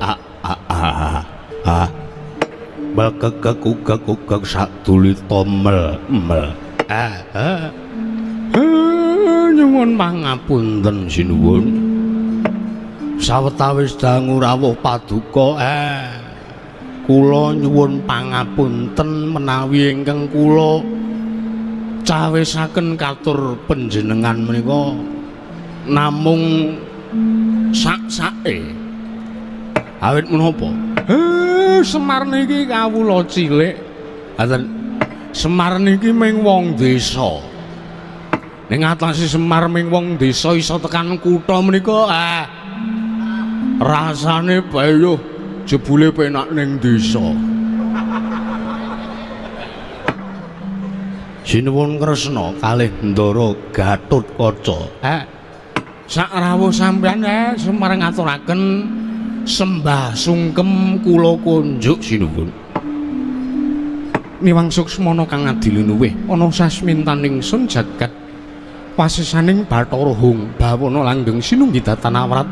A a a a. Melkekekukekukek sadulita mel mel. Ah ah. Nyuwun pangapunten sinuwun. Sawetawis dangu rawuh paduka kula nyuwun pangapunten menawi ingkang kula cawisaken katur panjenengan menika namung sak-sake. Awit menapa? Semar niki kawula cilik. Ngaten. Semar niki ming wong desa. Ning atase Semar ming wong desa iso tekan kutha menika rasane bayuh jebule penak ning desa. Sinuwun Kresna kalih Ndara Gatotkaca. Sak rawuh sampeyan Semar ngaturaken sembah sungkem kula kunjuk sinuwun. Niwang suksmana kang adiluwih ana sasmintaning sun jagat wasisaning Bathara Hung bawana langgeng sinunggi datan awrat.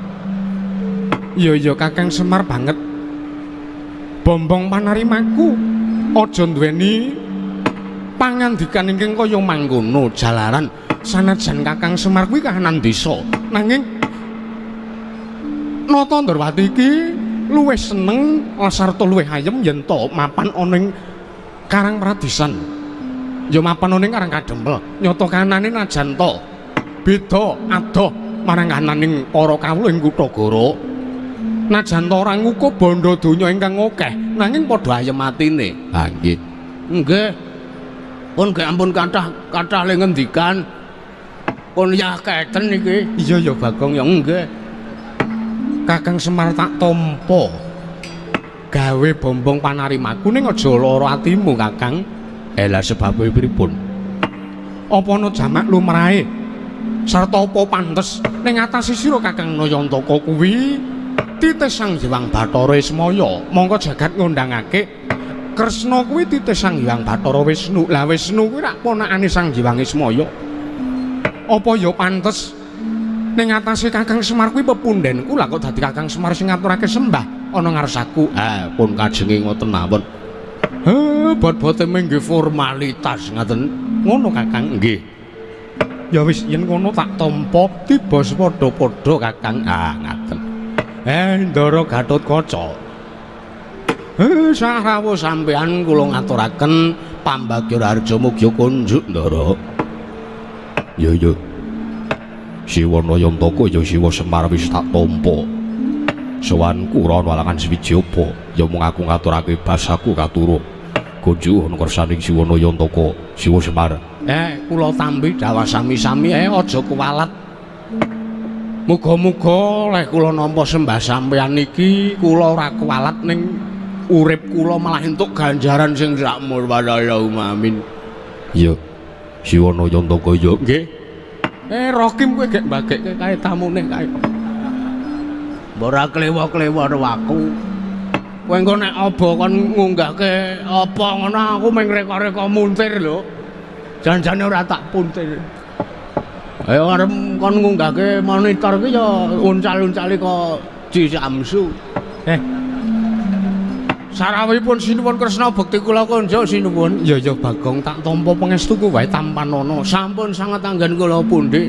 Iya iya Kakang Semar banget. Bombong panarimaku aja duweni pangandikan ingkang kaya mangkono jalaran sanajan Kakang Semar kuwi kahanan desa nanging Nata Ndorowati iki luwih seneng sarta luwih ayem yen to mapan ana ing Karang Pradisan. Ya mapan ana ing Karang Kadempel. Nyata kanane najan to beda adoh marang kananing para kawula ing kutha Goro. Najan to ora ngukup bondo donya ingkang akeh nanging padha ayem atine. Ha nggih. Nggih. Pun gek ampun kathah-kathah le ngendikan. Pun yaketen iki. Iya ya Bagong ya nggih. Kakang Semar tak tampa gawe bombong panarimaku ning aja lara atimu Kakang. Lah sebabe pripun? Apa ana jamak lumrahe sarta apa pantes ning atase sira Kakang Nayantaka kuwi titih Sang Hyang Bathara Ismaya mongko jagat ngundangake Kresna kuwi titih Sang Hyang Bathara Wisnu. Lah Wisnu kuwi rak ponakane Sang Hyang Ismaya. Apa ya pantes ning atase Kakang Semar kuwi pepundhenku lah kok dadi Kakang Semar sing ngaturake sembah ana ngarsaku. Pun kajenge ngoten mawon. Bot-bote nggih formalitas ngaten. Ngono Kakang nggih. Ya wis yen ngono tak tampa tiba padha-padha Kakang. Ngaten. Ndara Gatotkaca. Sarawuh sampean kula ngaturaken pambagya raharja mugi kunjuk Ndara. Ya ya. Siwa Nayantaka ya Siwa Semar wis tak tampa. Sowanku ora ana alangan sawiji apa, ya mung aku ngaturake basaku katura. Kunjuk ana kersaning Siwa Nayantaka, Siwa Semar. Kula tampi dawah sami-sami aja kuwalat. Muga-muga leh kula nampa sembah sampeyan iki kula ora kuwalat ning urip kula malah entuk ganjaran sing sakmur. Allahumma amin. Iya. Siwa Nayantaka ya nggih. Rokim kowe gek mbagekke kae tamune kae. Ora klewa-klewa karo aku. Kowe engko nek aba kon ngunggahke apa ngono aku mung reka-reka muntir lho. Janjane ora tak puntir. Ayo arep kon ngunggahke monitor ki ya uncal-uncali kok Ji Samsu. Sarawuhipun sinuwun Kresna bekti kula konjuk sinuwun. Ya ya Bagong tak tampa pangestuku wae tampanana. Sampun sanget anggen kula pundi.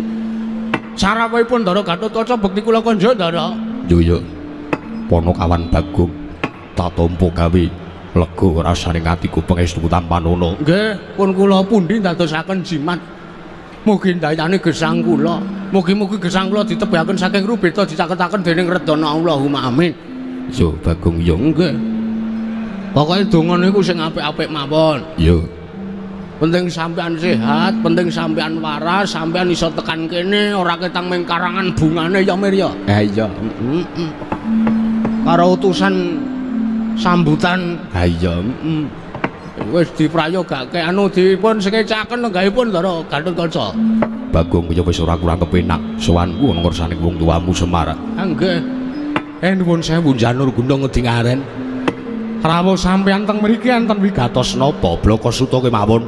Sarawuhipun Ndara Gatotkaca bekti kula konjuk Ndara. Yo yo. Ponokawan Bagong tak tampa gawe lega rasane atiku pangestuku tampanana. Nggih, pun kula pundi ndadosaken jimat. Mugi ndayane gesang kula. Mugi-mugi gesang kula ditebihaken saking rubeta dicaketaken dening redana Allahumma amin. Yo Bagong yo nggih. Pokoke donga niku sing apik-apik mawon. Iya. Penting sampean sehat, penting sampean waras, sampean iso tekan kene ora ketang ming karangan bungane ya Mir ya. Iya. Karo utusan sambutan. Ha iya. Wis diprayogake anu dipun sekecaken lenggahipun Ndara Gatotkaca. Bagong ya wis ora kurang kepenak. Sowanku ana ngersane wong tuamu Semar. Ha nggih. Nuwun sewu Janur Gunung Ngedingaren. Rawuh sampeyan teng mriki enten wigatos napa blaka suta kemawon?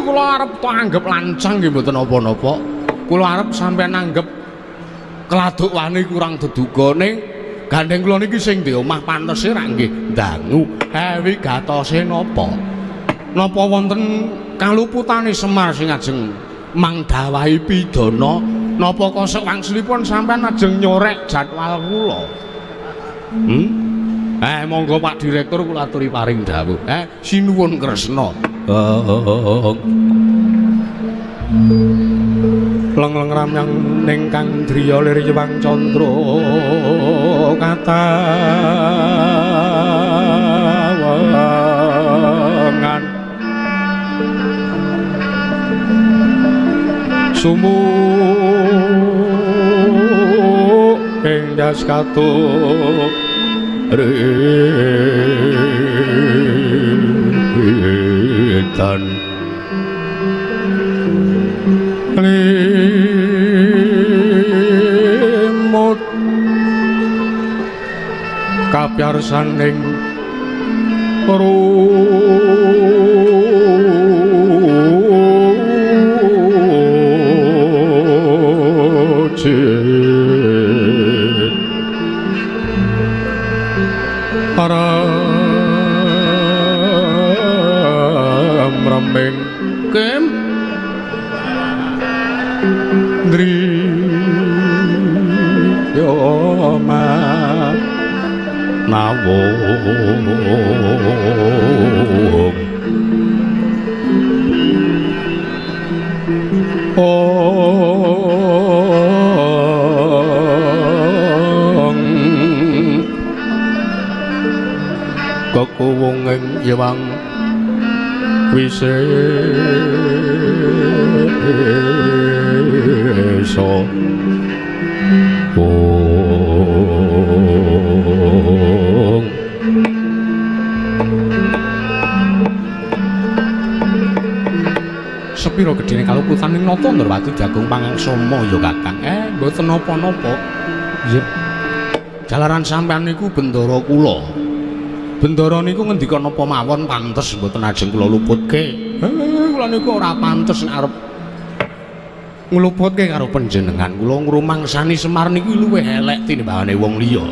Kula arep tanggep lancang nggih mboten napa-napa. Kula arep sampeyan anggep Keladuk wani kurang deduga ning gandeng kula niki sing di omah pantese rak nggih dangu. Wigatose napa? Napa wonten kaluputane Semar sing ajeng mangdawahi pidana? Napa kosok wangsulipun sampean ajeng nyorek jadwal kula? Monggo Pak Direktur kula aturi paring dawuh. Sinuwun Kresna. Leng-leng ramyang ning kang driya lir Yewang Candra katawengan sumuk ing das katuk ritan limut kapyarsaning rucit aram rameng kem ndriya nawung ong kekuwung ing Yewang Wisesa. Ong sepiro gedene kaluputan ning nata Ndrawati jagung pangangsama ya Kakang. Mboten napa-napa. Nggih. Jalaran sampean niku bendara kula. Bendara niku ngendika napa mawon pantes mboten ajeng kula luputke. Kula niku ora pantes nek arep ngluputke karo panjenengan. Kula ngrumangsani Semar niku luwih elek tinimbangane wong liya.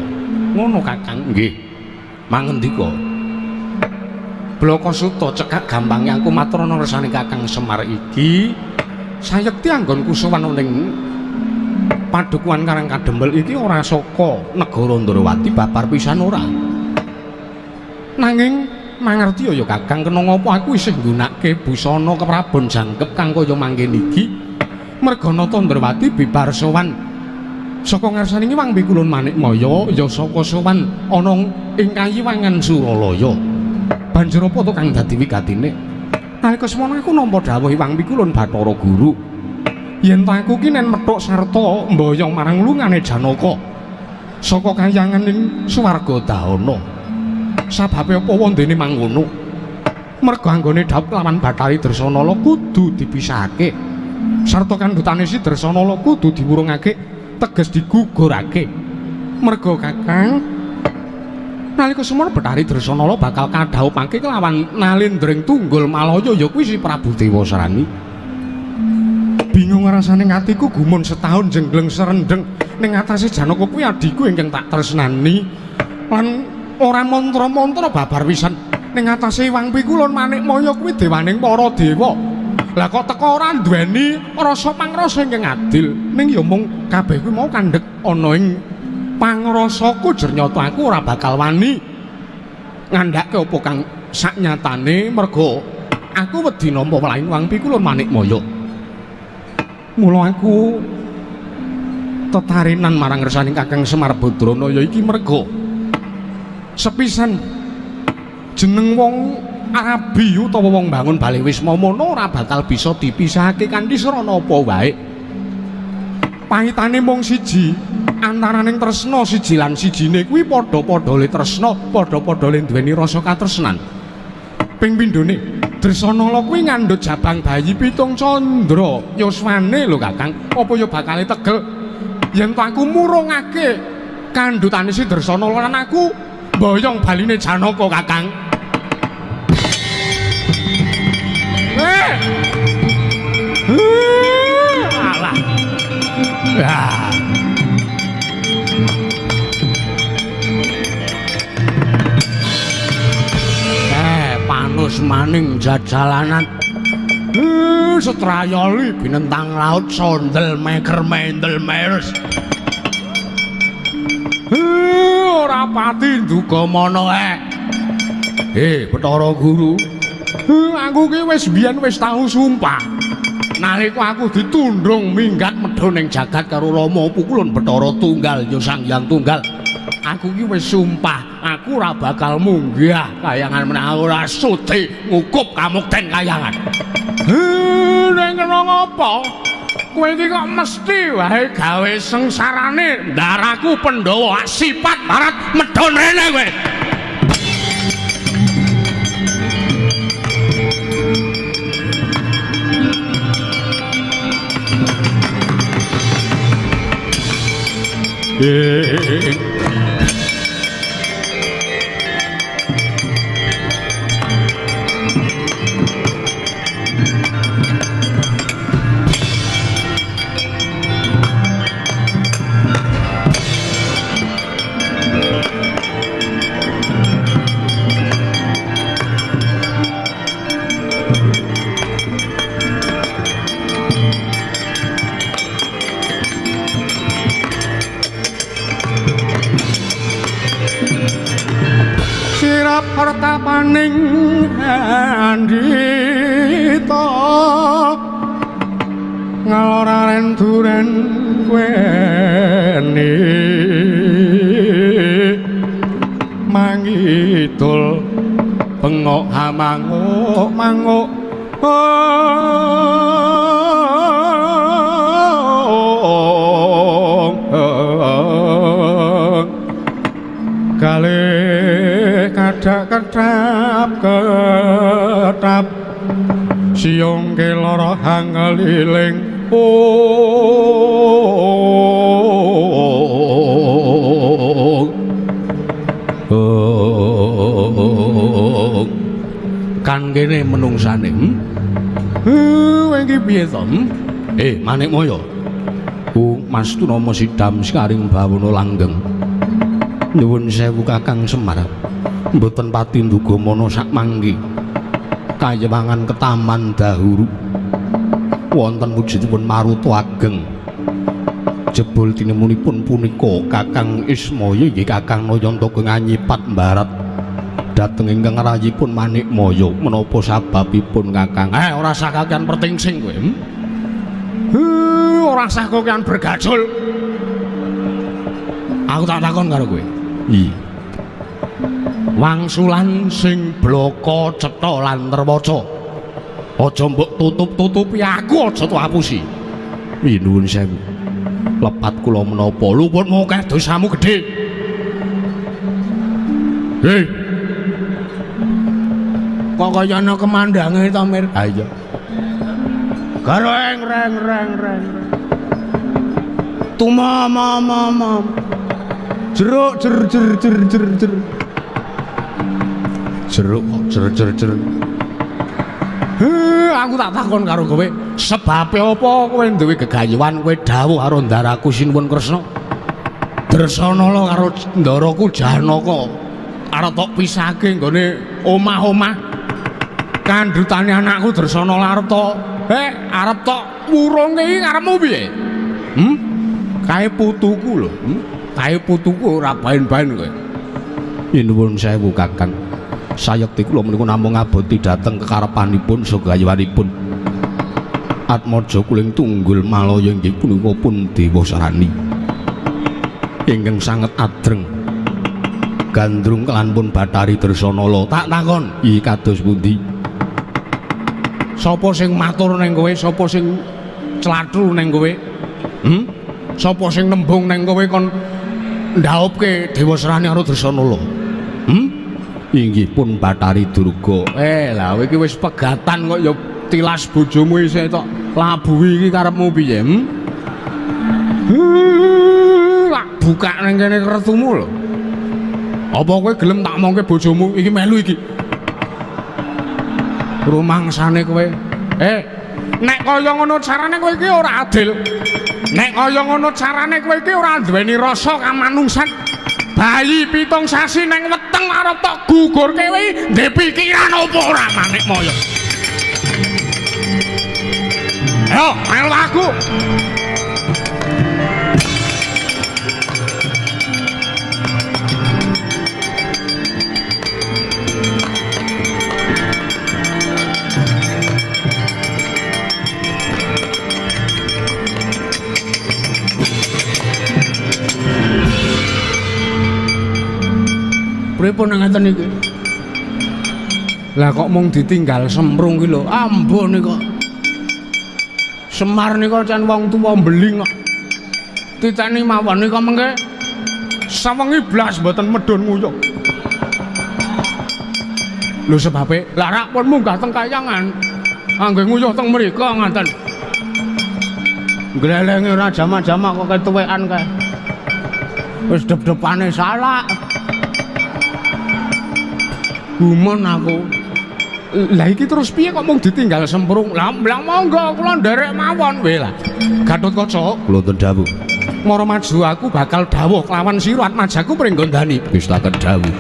Ngono Kakang. Nggih. Mangendika. Blaka Suta cekak gampange aku matur ana resane Kakang Semar iki. Sayekti anggonku sowan ning padukuhan Karang Kadempel iki ora saka negara Ndrawati babar pisan ora. Nanging mangerti ya Kakang kena ngapa aku isih nggunakake busana keprabon jangkep kang kaya mangkene iki. Merga nata Ndrawati bibar sowan saka ngarsane Wang Pikulun Manikmaya ya saka sowan ana ing Kayiwangan Suralaya. Banjur apa to kang dadi wigatine? Nalika semono aku nampa dawuh Wang Pikulun Bathara Guru. Yen ta aku ki nen methuk sarta mboyong marang lungane Janaka saka kayangan ing swarga Dahana. Sababe apa wondene mangkono? Merga anggone dhaup lawan Bathari Dresanala kudu dipisahake. Sarta kandhutane si Dresanala kudu diwurungake, teges digugurake. Merga Kakang nalika semono Bathari Dresanala bakal kadhaupake kelawan Nalendring Tunggul Malaya ya kuwi si Prabu Dewasrani. Bingung rasane atiku gumun setahun jenggleng serendeng ning atase Janaka kuwi adhiku ingkang tak tresnani lan ora mantra-mantra babar pisan ning atase Wang Pikulun Manikmaya kuwi dewaning para dewa. Lah kok teka ora duweni rasa pangrasa ingkang adil ning ya mung kabeh kuwi mau kandhek ana ing pangrasaku jernyata aku ora bakal wani ngandhake apa kang saknyatane merga aku wedi nampa welaing Wang Pikulun Manikmaya. Mula aku tetarinan marang ngersane Kakang Semar Badrana ya iki merga sepisan jeneng wong Arabi utawa wong bangun Bale Wisma mono ora bakal bisa dipisahake kanthi srana apa wae. Pahitane mung siji, antaraning tresna siji lan sijine kuwi padha-padha le tresna, padha-padha le duweni rasa katresnan. Ping pindhone Dresanala kuwi ngandhut jabang bayi pitung candra yuswane lho Kakang, apa ya bakale tegel yen to aku murungake kandhutane si Dresanala lan aku mboyong baline Janaka Kakang. Alah. Ah. Suksmaning jajalanan. Setrayoli binentang laut sondel meker mendel meres. Ora pati nduga mono Bathara Guru. Aku ki wis biyen wis tau sumpah. Nalika aku ditundhung minggat medhun ning jagat karo Rama pukulun Bathara Tunggal ya Sang Hyang Tunggal. Aku ki wis sumpah, aku ora bakal munggah kayangan menawa ora sudi ngukup kamukten kayangan. Ning kena ngapa? Kowe iki kok mesti wae gawe sengsarane ndaraku Pandhawa asipat barat medhun rene kowe. Pertapaning andhita ngaloraren duren kweni mangidul bengok hamanguk manguk galih kadak ketap ketap siung keloro hangeliling kan kene menungsane. Kowe iki piye to? Manikmaya. Ku Mas Tunama Sidam sekaring bawana langgeng. Nyuwun sewu Kakang Semar. Mboten pati nduga mana sak mangke. Kayewangan ketaman dahuru. Wonten wujudipun maruta ageng. Jebul tinemunipun punika Kakang Ismaya inggih Kakang Nayantaka nganyipat mbarat dhateng ingkang rayipun Manikmaya. Menapa sababipun Kakang? Ora sah kakean pertingsing kowe. Ora sah kakean bergajul. Aku tak takon karo kowe. Iya. Wangsulan sing blaka cetha lan terwaca. Aja mbok tutup-tutupi aku, aja tok apusi. Nuwun sewu. Lepat kula menapa luputmu akeh dosamu gedhe. Hei. Kok kaya ana kemandange to, Mir? Ha iya. Gareng reng reng reng. Tuma ma ma ma. Jeruk jer jer jer jer jer. Jeruk jer jer jer. Aku tak takon karo kowe, sebabe apa kowe duwe gegayuhan kowe dawuh karo ndaraku Sinuwun Kresna? Dresanala karo ndaraku Janaka arep tok pisahke nggone omah-omah. Kandhutane anakku Dresanala arep tok, arep tok wurunge iki karepmu piye? Kae putuku lho, Kae putuku ora baen-baen kowe. Nyuwun sewu Kakang. Sayekti kula menika namung ngaboti dhateng kekarepanipun saha gayuhanipun Atmaja Kuling Tunggul Malaya inggih punika pun Dewa Sarani ingkang sanget adreng gandrung kelan pun Bathari Dresanala. Tak takon, iki kados pundi? Sapa sing matur ning kowe? Sapa sing clathu ning kowe? Sapa sing nembung ning kowe kon ndaupke Dewa Sarani karo Dresanala? Inggih pun Bathari Durga. Lah kowe iki wis pegatan kok ya tilas bojomu isih tok labuhi iki karepmu piye? Lak buka ning kene kertumu lho. Apa kowe gelem tak mongke bojomu iki melu iki? Rumangsane kowe. Nek kaya ngono carane kowe iki ora adil. Nek kaya ngono carane kowe iki ora duweni rasa kamanungsan. Bayi 7 sasi neng weteng arep tok gugurke kuwi ndek pikiran apa ora Manikmaya. Ayo, melu aku. Pripun ngeten iki? Lah kok mung ditinggal semprung ki lho. Ambo nika. Semar nika can wong tuwa mbeling kok. Titeni mawon nika mengke sawengi blas mboten medhun nguyuh. Lho sebabe lah rak pun munggah teng kayangan. Angge nguyuh teng mriku ngaten. Glelenge ora jamak-jamak kok ketuwekan kae. Wis dep-depane salah. Gumun aku. Lah iki terus piye kok mung ditinggal semprung? Lah monggo kula nderek mawon we lah. Gatotkaca, kula wonten dawuh. Mara maju aku bakal dawuh kelawan sira atmajaku pringgondani. Ngestaken dawuh.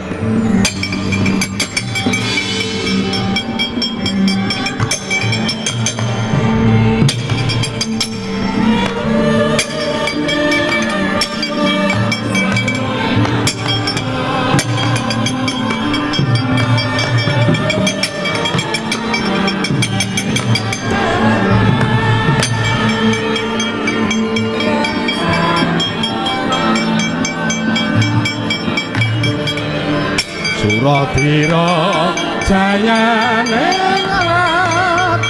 Suradira jayane ngerat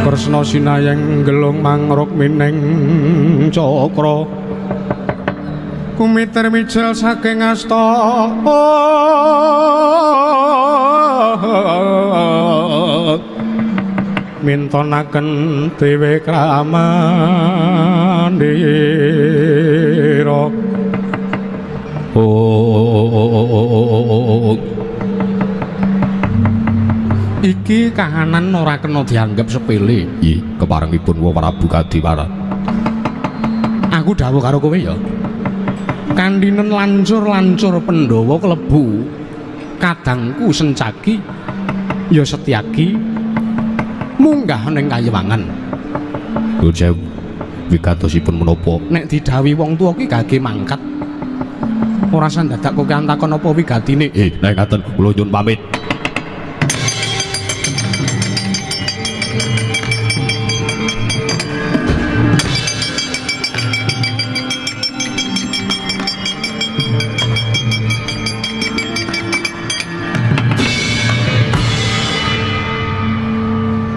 Kresna sinayeng gelung mangruk mining cakra kumiter mijil saking asta mintonaken dewe kramandira. Iki kahanan ora kena dianggep sepele. Nggih, keparengipun Wa Prabu Kadiwara. Aku dawuh karo kowe ya. Kandhinen lancur-lancur Pandhawa klebu kadangku Sencaki ya Setyaki munggah ning kayewangan. Nuwun sewu, wigatosipun menapa? Nek didhawuhi wong tuwa ki gage mangkat. Ora sandadak kowe takon apa wigatine. Nek ngaten kula nyuwun pamit.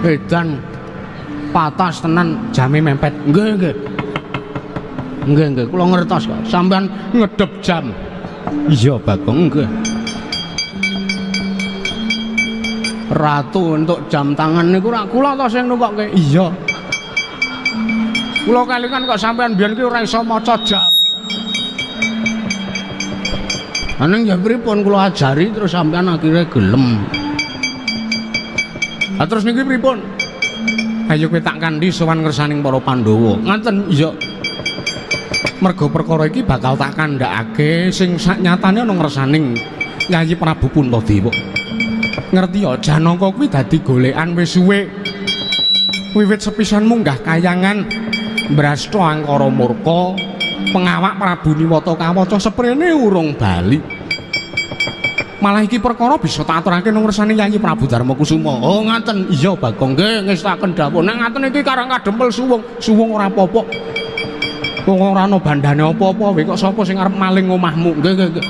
Edan patas tenan jame mepet. Nggih, nggih. Nggih, nggih, kula ngertos kok. Sampeyan ngedep jam. Iya, Bagong, nggih. Ratu untuk jam tangan niku rak kula to sing nukokke. Iya. Kula kelingan kok sampeyan biyen ki ora iso maca jam. Aneng ya pripun kula ajari terus sampeyan akhire gelem. Lah terus niki pripun? Ayo kowe tak kandhi sowan ngersaning para Pandhawa. Ngaten, iya. Mergo perkara iki bakal tak kandhakake sing saknyatane ana ngersaning Yayi Prabu Puntadewa. Ngerti ya, Janaka kuwi dadi golekan wis suwe. Wiwit sepisan munggah kayangan mbrasta angkara murka, pengawak Prabu Niwata Kawaca seprene urung bali. Malah iki perkara bisa tak aturake nang ngersane Yayi Prabu Darma Kusuma. Oh ngaten, iya Bagong, nggih ngestaken dawuh. Nek ngaten iki Karang Kadempel suwung, suwung ora apa-apa. Wong ora ana bandane apa-apa, kowe kok sapa sing arep maling omahmu? Nggih, nggih, nggih.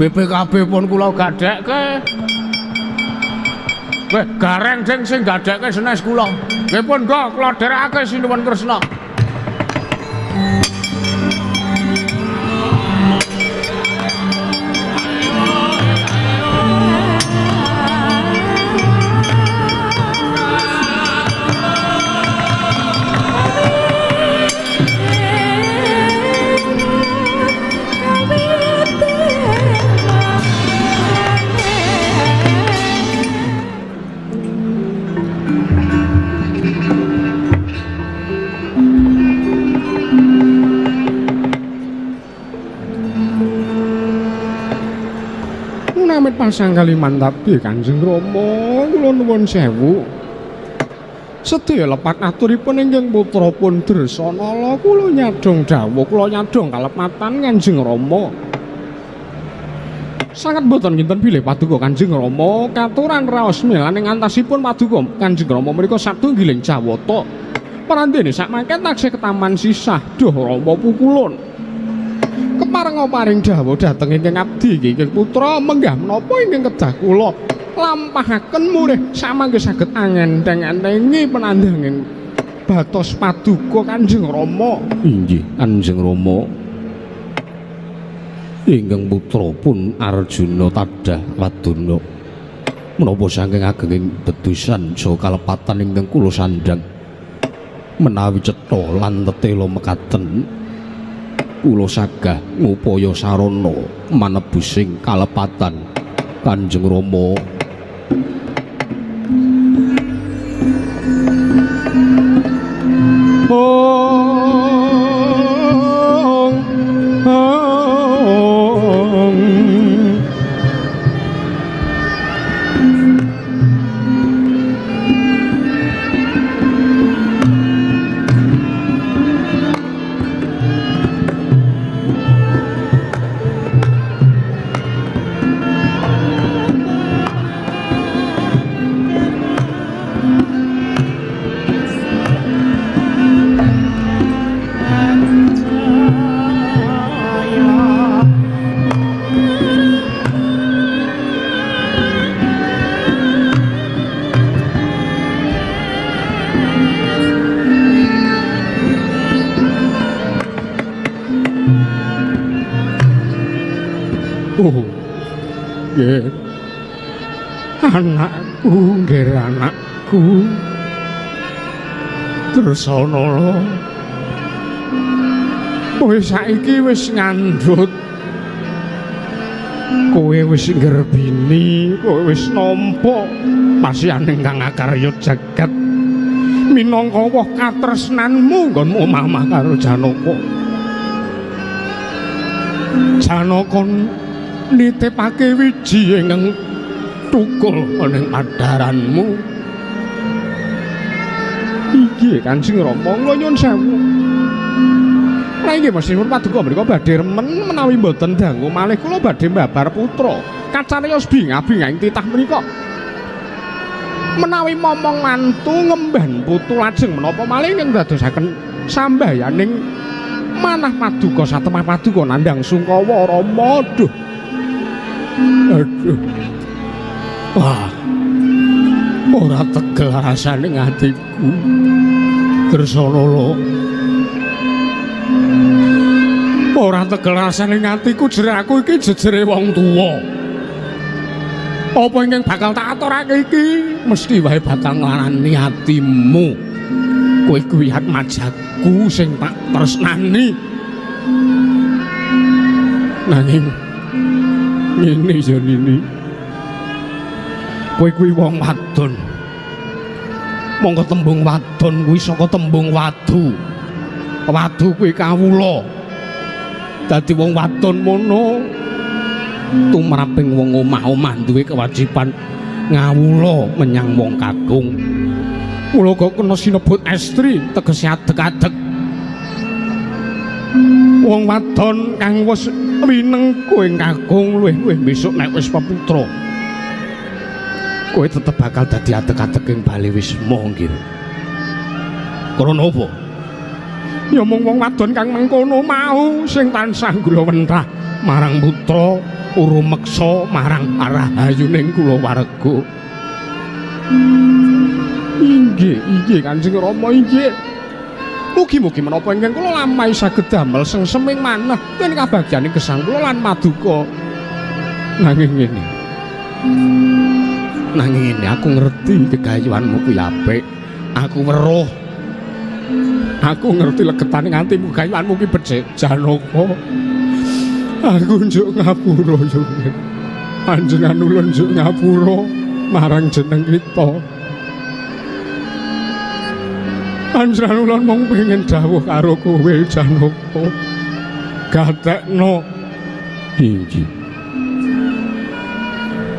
BPKB pun kula gadhekke. Weh, gareng sing sing gadhekke senes kula. Nggih pun nggo kula dherekake sinuwun Kresna. Sang Kalimantabi Kanjeng Rama, kula nuwun sewu. Sedaya lepat aturipun ingkang putra pun Dresanala, kula nyadong dawuh, kula nyadong kalepatan Kanjeng Rama. Sanget boten kinten bilih paduka Kanjeng Rama katuran raos milan ing antasipun paduka Kanjeng Rama menika satunggiling jawata. Prandene sakmangke taksih ketaman sisah duh Rama pukulun. Keparenga paring dawuh dhateng ingkang abdi ingkang putra menggah menapa ingkang kedah kula lampahaken murih samangke saged angenteng-entengi penandhanging batos paduka Kanjeng Rama. Inggih Kanjeng Rama. Ingkang putra pun Arjuna tadah wadana menapa saking agenging bedusan saha kalepatan ingkang kula sandhang menawi cetha lan tetela mekaten kula sagah ngupaya sarana manebusing kalepatan Kanjeng Rama. Nggih. Anakku, nggih anakku. Dresanala. Kowe saiki wis ngandhut. Kowe wis nggerbini, kowe wis nampa pasian ingkang akarya jagat. Minangka woh katresnanmu nggonmu omah-omah karo Janaka. Janaka nitipake wiji ingkang tukul ana ing padharanmu. Inggih Kanjeng Rama, kula nyuwun sewu. Lah inggih mesthipun paduka mriku badhe remen menawi mboten dangu malih kula badhe mbabar putra. Kacariyos bingah-bingah ing titah menika. Menawi momong mantu ngemban putu lajeng menapa malih ingkang dadosaken sambayaning manah paduka satemah paduka nandhang sungkawa Rama. Duh. Aduh. Wah. Ora tegel rasane atiku. Dresanala. Ora tegel rasane atiku jere aku iki jejere wong tuwa. Apa ingkang bakal tak aturake iki mesti wae bakal nglarani atimu. Kowe kuwi atmajaku sing tak tresnani. Nanging ngene ya Nini. Kowe kuwi wong wadon. Monggo tembung wadon kuwi saka tembung wadu. Wadu kuwi kawula. Dadi wong wadon mono tumraping wong omah-omah duwe kewajiban ngawula menyang wong kakung. Mula kok kena sinebut estri tegese adeg-adeg. Wong wadon kang wis winengku ing kakung luwih-luwih besok nek wis peputra. Kowe tetep bakal dadi adeg-adeg ing bali wisma nggih. Krana apa? Ya mung wong wadon kang mengkono mau sing tansah gulawentah marang putra urumeksa marang arahayuning kulawarga. Inggih, inggih Kanjeng Rama inggih. Mugi-mugi menapa ingkang kula lampahi saged damel sengseming manah yen kabagyaning gesang kula lan maduka. Nanging ngene. Nanging ngene aku ngerti kegayuhanmu kuwi apik. Aku weruh. Aku ngerti legetane atimu gayuhanmu ki becik Janaka. Aku njuk ngapura yo. Panjenengan ulun njuk ngapura marang jeneng kita. Panjenengan ulun mung pengen dawuh karo kowe Janaka. Gatekno. Inggih.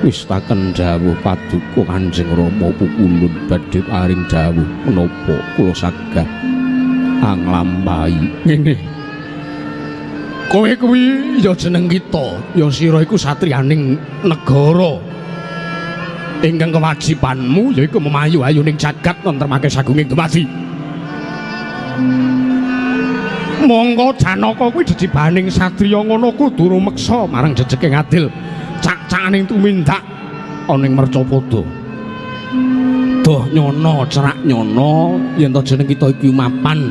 Mistaken dawuh paduka Kanjeng Rama Pukulun badhe paring dawuh menapa kula saged anglampahi. Ngene. Kowe kuwi ya jeneng kita, ya sira iku satriyaning negara. Ingkang kewajibanmu yaiku memayu ayuning jagat nentremake sagunging dumadi. Monggo Janaka kuwi jejibaning satriya ngono kudu rumeksa marang jejeke ngadil. Cak-cakaning tumindak ana ing Mercapada. Doh nyono cerak nyono yen to jeneng kita iki mapan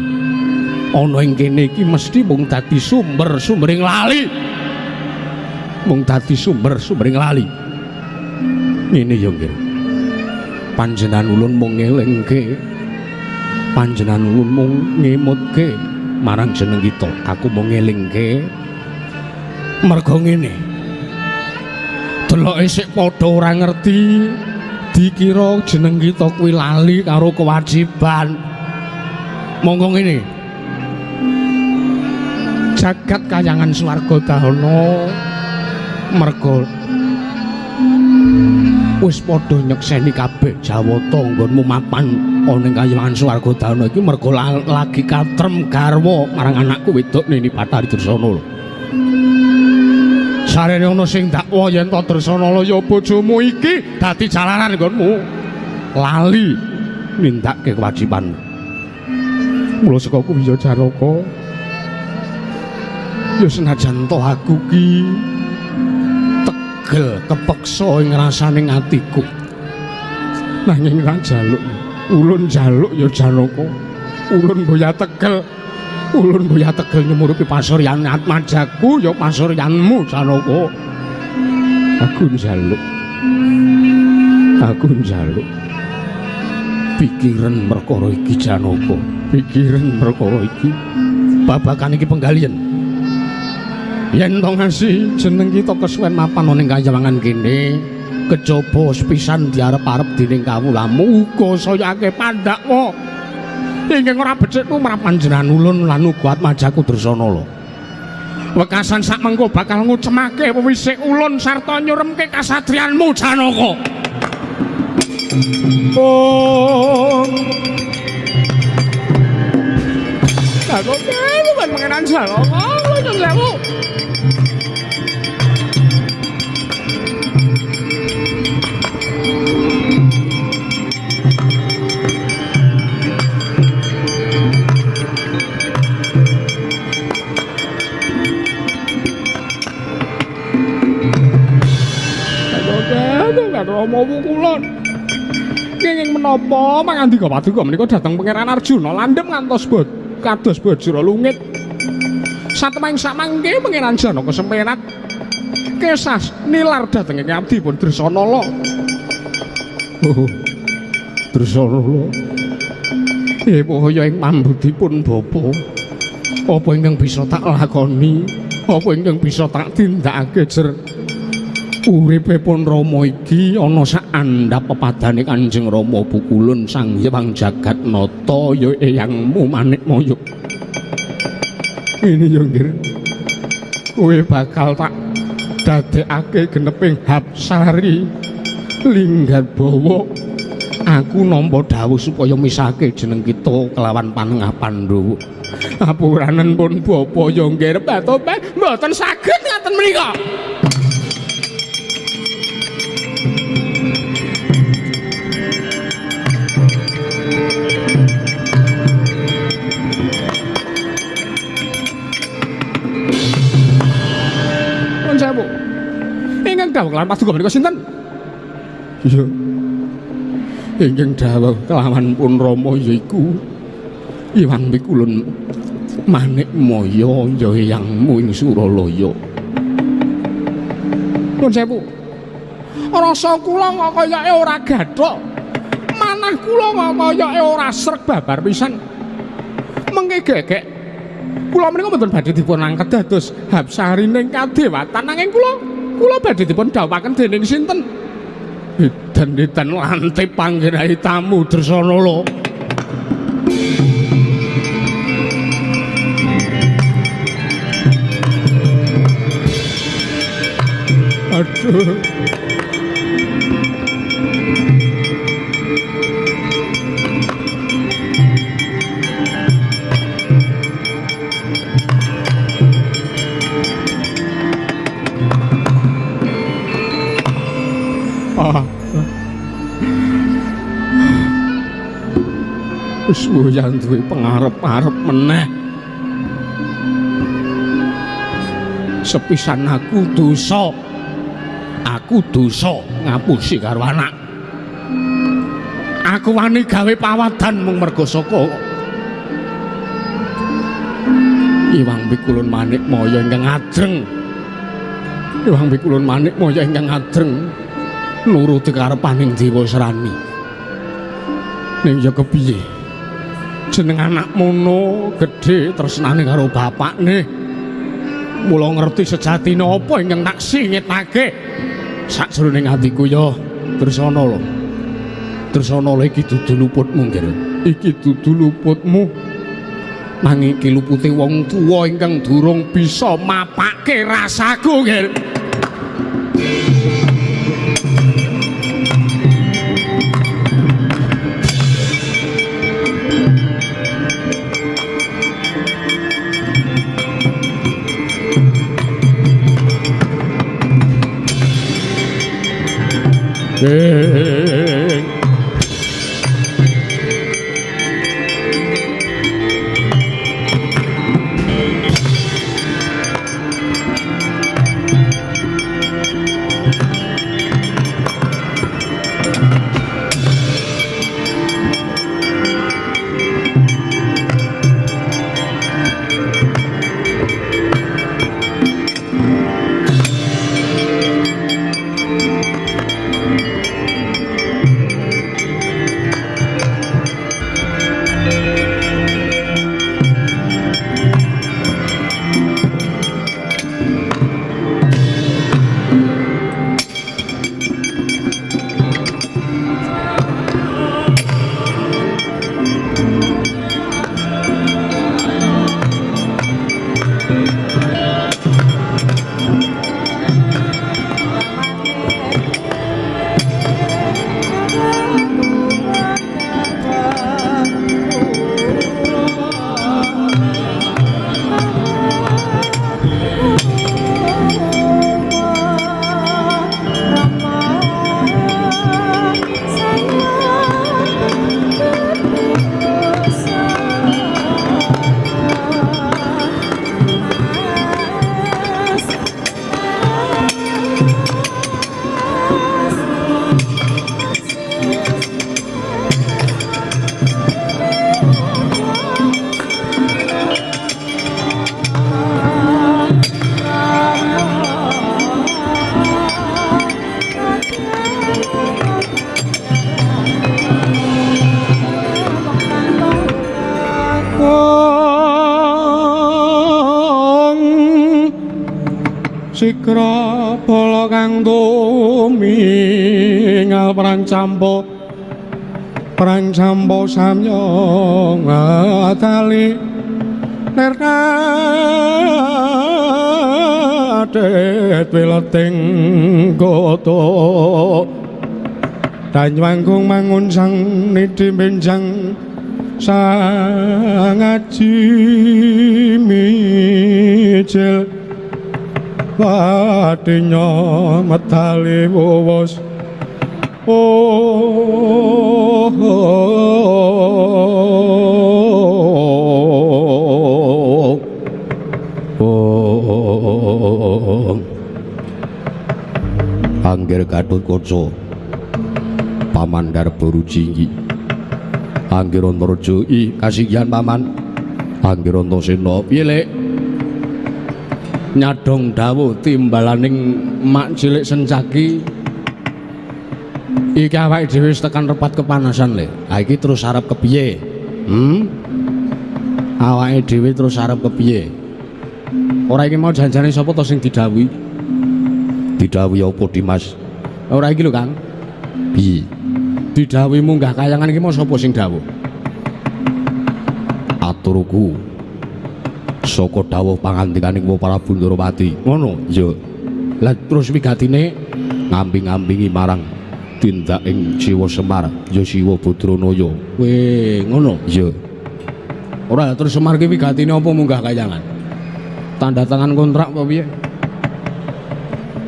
ana ing kene iki mesti mung dadi sumber-sumbering lali. Mung dadi sumber-sumbering lali. Ngene ya nggih. Panjenengan ulun mung ngelingke. Panjenengan ulun mung ngemutke marang jeneng kita. Aku mung ngelingke merga ngene. Deloke sik padha ora ngerti, dikira jeneng kita kuwi lali karo kewajiban. Monggo ngene. Jagat kayangan swarga dahana merga wis padha nyekseni kabeh Jawata nggonmu mapan ana ing kayangan swarga dahana iki merga lagi katrem garwa marang anakku wedok Nini Bathari Dresanala. Sarene ana sing dakwa yen to Dresanala ya bojomu iki dadi jalaran nggonmu lali nindakake kewajiban. Mula saka kuwi ya Janaka, ya senajan to aku ki tegel kepeksa ing rasane atiku, nanging ra jaluk, ulun jaluk ya Janaka, ulun boya tegel. Ulun boya tegel nyumurupi pasuryan atmajaku ya pasuryanmu Janaka. Aku njaluk. Aku njaluk. Pikiran perkara iki Janaka, pikiran perkara iki. Babakan iki penggalian. Yen to ngasih jeneng kita kesuwen mapan ana ing kayawangan kene, kejaba sepisan diarep-arep dening kawulamu uga saya akeh pandakwa. Ingkang ora becik tumrap panjenengan ulun lan uga atmajaku Dresanala. Wekasan sakmengko bakal ngucemake wewisik ulun sarta nyuremke kasatriyanmu Janaka. Om. Janaka, bukan mengenang Janaka, nyuwun sewu. Rama Pukulun. Kenging menapa mangandika paduka menika dhateng Pangeran Arjuna landhep ngantos kados bajra lungit. Satemah samangke Pangeran Janaka semperat kesas nilar dhateng ing abdipun Dresanala. Oh. Dresanala. Ewaya ing pambudipun bapa. Apa ingkang bisa tak lakoni? Apa ingkang bisa tak tindakake jer? Uripe pun Rama iki ana sak andhap pepadane Kanjeng Rama Pukulun Sang Hyang Jagatnata ya eyangmu Manikmaya. Ini ya nggih. Kowe bakal tak dadekake geneping hapsari linggar bawa. Aku nampa dawuh supaya misahke jeneng kita kelawan panengah Pandhawa. Apuranen pun bapa ya nggih batope mboten saged ngaten menika. Ingkang dawuh kelawan paduka menika sinten? Iya. Ingkang dawuh kelawan pun Rama yaiku Iwang Pikulun Manikmaya ya eyangmu ing Suralaya. Nuwun sewu. Rasa kula kok kayake ora gathuk. Manah kula kok kayake ora sreg babar pisan. Mengke gegek. Kula menika mboten badhe dipun angkat dados hapsarining kadewatan nanging kula badhe dipun dhawuhaken dening sinten? Edan-edan lantip panggenahi tamu Dresanala. Aduh. Wis mboyan duwe pengarep-arep meneh. Sepisan aku dosa. Aku dosa ngapusi karo anak. Aku wani gawe pawadan mung merga saka Iwang Pikulun Manikmaya ingkang adreng. Iwang Pikulun Manikmaya ingkang adreng nuruti karepaning Dewa Srani. Ning ya kepiye? Jeneng anak mono gedhe tresnane karo bapakne. Mula ngerti sejatine apa ingkang tak singitake sakjroning atiku ya Tresana lho. Tresana lho iki dudu luputmu nggih. Iki dudu luputmu. Nanging iki lupute wong tuwa ingkang durung bisa mapake rasaku nggih. Sikra bala kang tumingal perang campa samya ngatali lir kadhet wileting kota Danyanggung mangun sang nidhi benjang sang aji mijil wadinya medali wuwus. Oh, oh, oh. Angger Gatotkaca Paman Garba Rucinggi Angger Antareja i kasihan Paman Angger Antasena piye Lek nyadong dawuh timbalaning mak cilik Sencaki iki awake dhewe wis tekan repat kepanasan le. Ha iki terus arep kepiye? Awake dhewe terus arep kepiye? Ora iki mau janjane sapa to sing didhawuhi? Didhawuhi apa Dimas? Ora iki lho Kang. Piye? Didhawuhi munggah kayangan iki mau sapa sing dawuh? Aturku saka dawuh pangandikaning Prabu Ndorowati. Ngono? Iya. Lah terus wigatine ngambing-ambingi marang tindaking Siwa Semar ya Siwa Badranaya. Weh, ngono? Iya. Ora terus Semar ki wigatine apa munggah kayangan? Tanda tangan kontrak apa piye?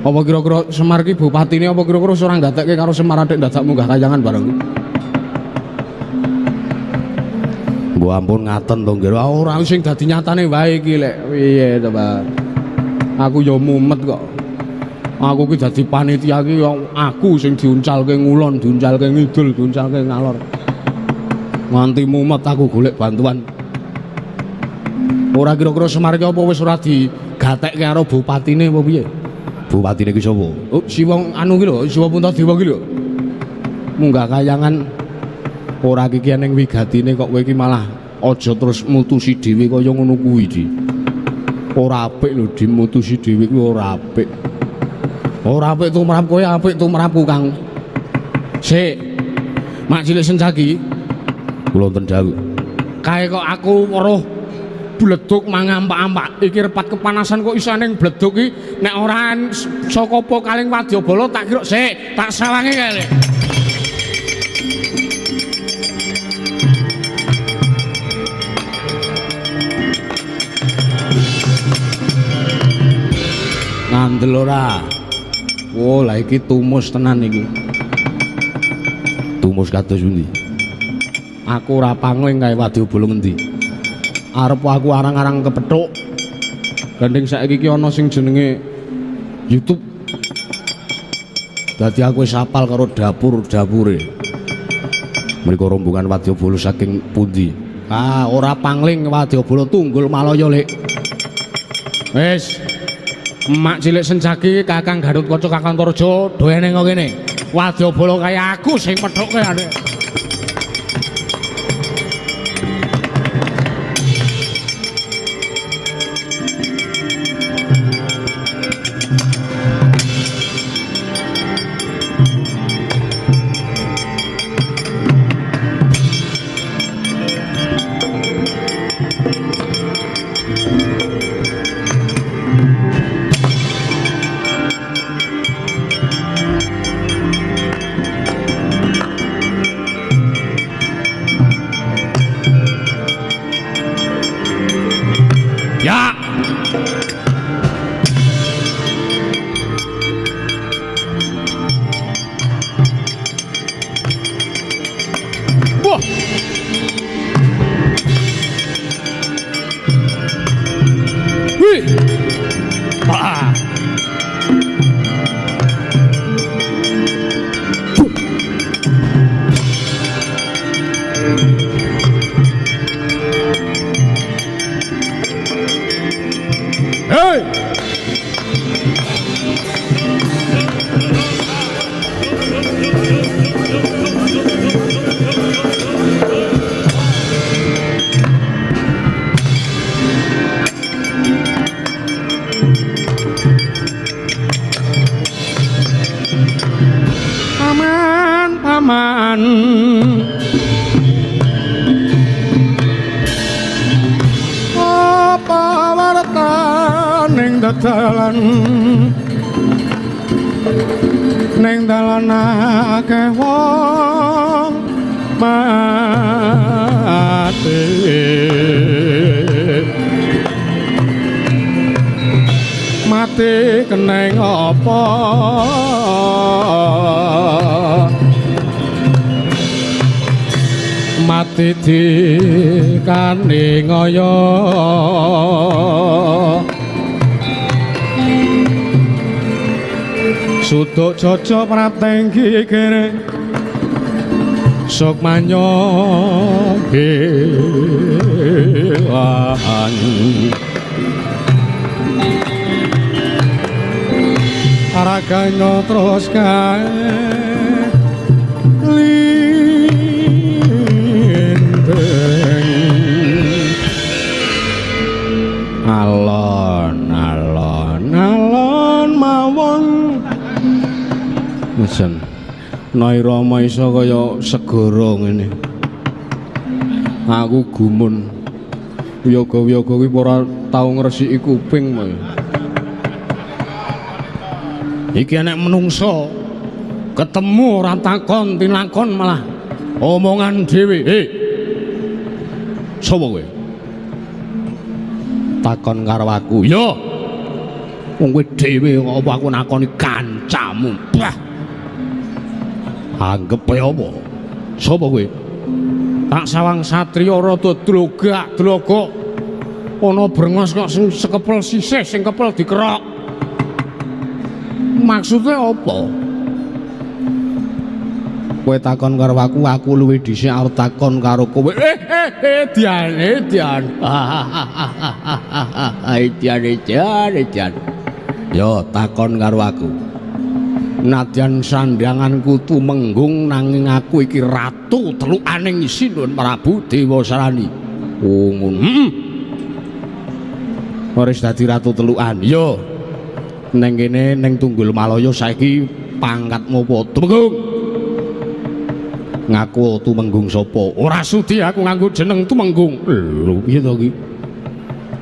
Apa kira-kira Semar ki bupatine apa kira-kira ora gatekke karo Semar atik dadak munggah kayangan bareng? Mbok ampun ngaten to nggih. Ora sing dadi nyatane wae iki lek piye to, Pak. Aku ya mumet kok. Aku ki dadi panitia ki aku sing diuncalke ngulon, diuncalke ngidul, diuncalke ngalor. Nganti mumet aku golek bantuan. Ora kira-kira Semar ki apa wis ora digatekke karo bupatine apa piye? Bupatine ki sapa? Oh, si wong anu ki lho, Siwa Puntadewa ki lho. Munggah kayangan ora iki ning wigatine kok kowe iki malah aja terus mutusi dhewe kaya ngono kuwi, Di. Ora apik lho dimutusi dhewe kuwi ora apik. Ora apik tumrap kowe, apik tumrapku, Kang. Sik. Mak cilik Sencaki. Kula wonten dawuh. Kae kok aku weruh bleduk mangampak-ampak. Iki repat kepanasan kok iso ning bleduk iki nek ora saka apa kaling wadyabala tak kira sik, tak sawange kae. Ngandel ora? Oh, lah iki tumus tenan iki. Tumus kados pundi? Aku ora pangling kae wadyabala ngendi. Arep aku arang-arang kepethuk. Gandeng saiki iki ana sing jenenge YouTube. Dadi aku wis hafal karo dapur-dapure. Mriko rombongan wadyabala saking pundi? Ah, ora pangling wadyabala Tunggul Malaya, Lek. Wis. Mak cilik Sencaki, Kakang Gatot Kaca, Kakang Antareja, do eneng kok kene. Wadyabala kaya aku sing pethuke ane. Ya. Wah. Wih. Ah. Hey! Paman, paman. Apa warta ning dalan, ning dalan akeh wong mati. Mati keneng apa? Mati dikane ngoyo. Suduk jojo prateng kikire sukmanyo kewan. Raganya terus kae linteng. Alon alon alon mawon. Mesen Nairama iso kaya segara ngene. Aku gumun. Wiyaga-wiyaga kuwi ora tau ngresiki kuping. Iki enek menungso ketemu ora takon tinakon malah omongan dhewe. Hei. Sapa kowe? Takon karo aku. Yo. Wong kowe dhewe kok apa aku nakoni kancamu. Bah. Anggepe apa? Sapa kowe? Tak sawang satriya rada dlogak-dlogok. Ana brengos kok sing sekepel sisih, sing kepel dikerok. Maksudnya apa? Kowe takon karo aku, aku luwih dhisik arep takon karo kowe. Dian, Dian. Dian, Dian, Dian. Yo takon karo aku. Nadyan sandhanganku tumenggung nanging aku iki ratu telukaning Sinuwun Prabu Dewasarani. Oh ngono. Heeh. Wis dadi ratu telukan. Yo. Neng kene neng Tunggul Malaya saiki pangkatmu apa? Tumenggung. Ngaku tumenggung sapa? Ora sudi aku nganggo jeneng tumenggung. Lho piye to iki?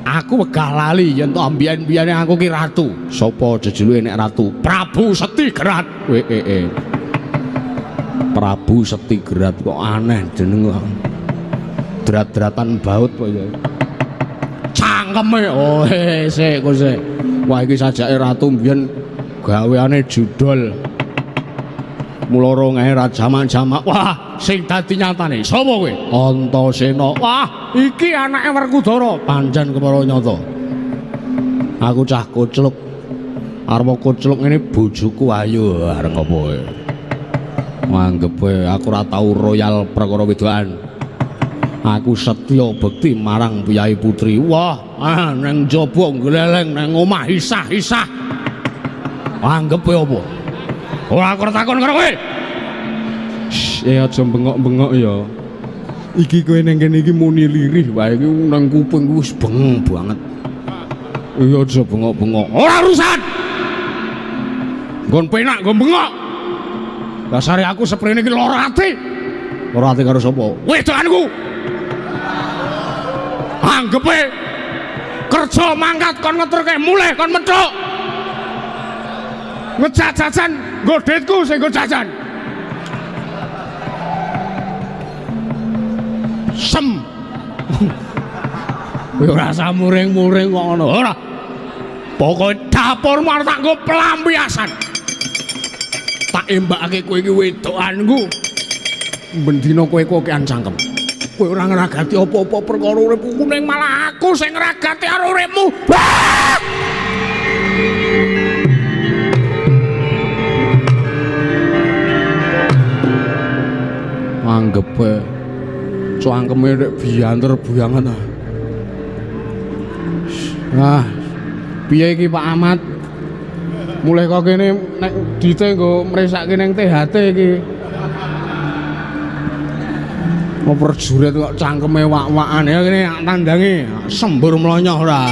Aku wegah lali yen to mbiyen-mbiyene aku ki ratu. Sapa jejuluke nek ratu? Prabu Setigerat. Prabu Setigerat kok aneh jeneng kok. Drat-dratan baut kok ya. Cangkeme. Oh sik kok sik. Wah iki sajake ratu mbiyen gaweane judol. Mula rongae ra jamak-jamak. Wah, sing dadi nyatane sapa kowe? Antasena. Wah, iki anake Werkudara. Pancen kepara nyata. Aku cah kocluk. Arep kocluk ngene bojoku ayu areng apa kowe? Anggep aku ora tau royal perkara wedokan. Aku setya bekti marang Piyai Putri. Wah, nang jaba ngleleng nang omah isah-isah. Anggepe apa? Ora aku takon karo kowe. Aja bengok-bengok ya. Iki kowe ning kene iki muni lirih wae iki nang kuping wis bengeng banget. Iya aja bengok-bengok. Ora urusan. Nggon penak nggon bengok. Dasare aku seprene iki lara ati. Lara ati karo sapa? Wedokanku. Anggepe kerja mangkat kon ngeterke mulih kon methuk. Ngejak jajan nggo duitku sing nggo jajan. Sem. Kowe ora usah muring-muring kok ngono. Ora. Pokoke dapurmu arep tak nggo pelampiasan. Tak embakake kowe iki wedokanku. Bendina kowe kokean cangkem. Kowe ora ngragati apa-apa perkara uripku ning malah aku sing ngragati karo uripmu. Anggepe cangkeme nek bianter buyangan ah. Ah, piye iki Pak Ahmad? Mulih kok kene nek dite nggo mresake ning THT iki. Mau prajurit kok cangkeme wak-wakan ya kene tandange sembur mlonyoh ora.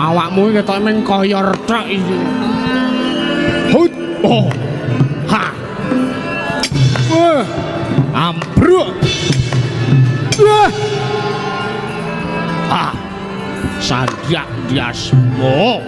Awakmu ketok meng koyor tok iki. Hut. Oh. Ha. Wah. Ambruk. Wah. Ah. Sanjak diasmo.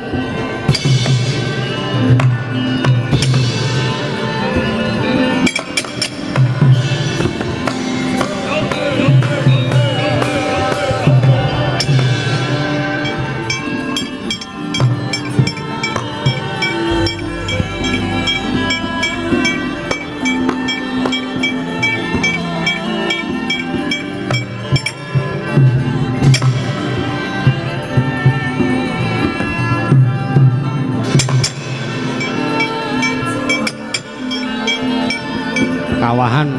Kawahan.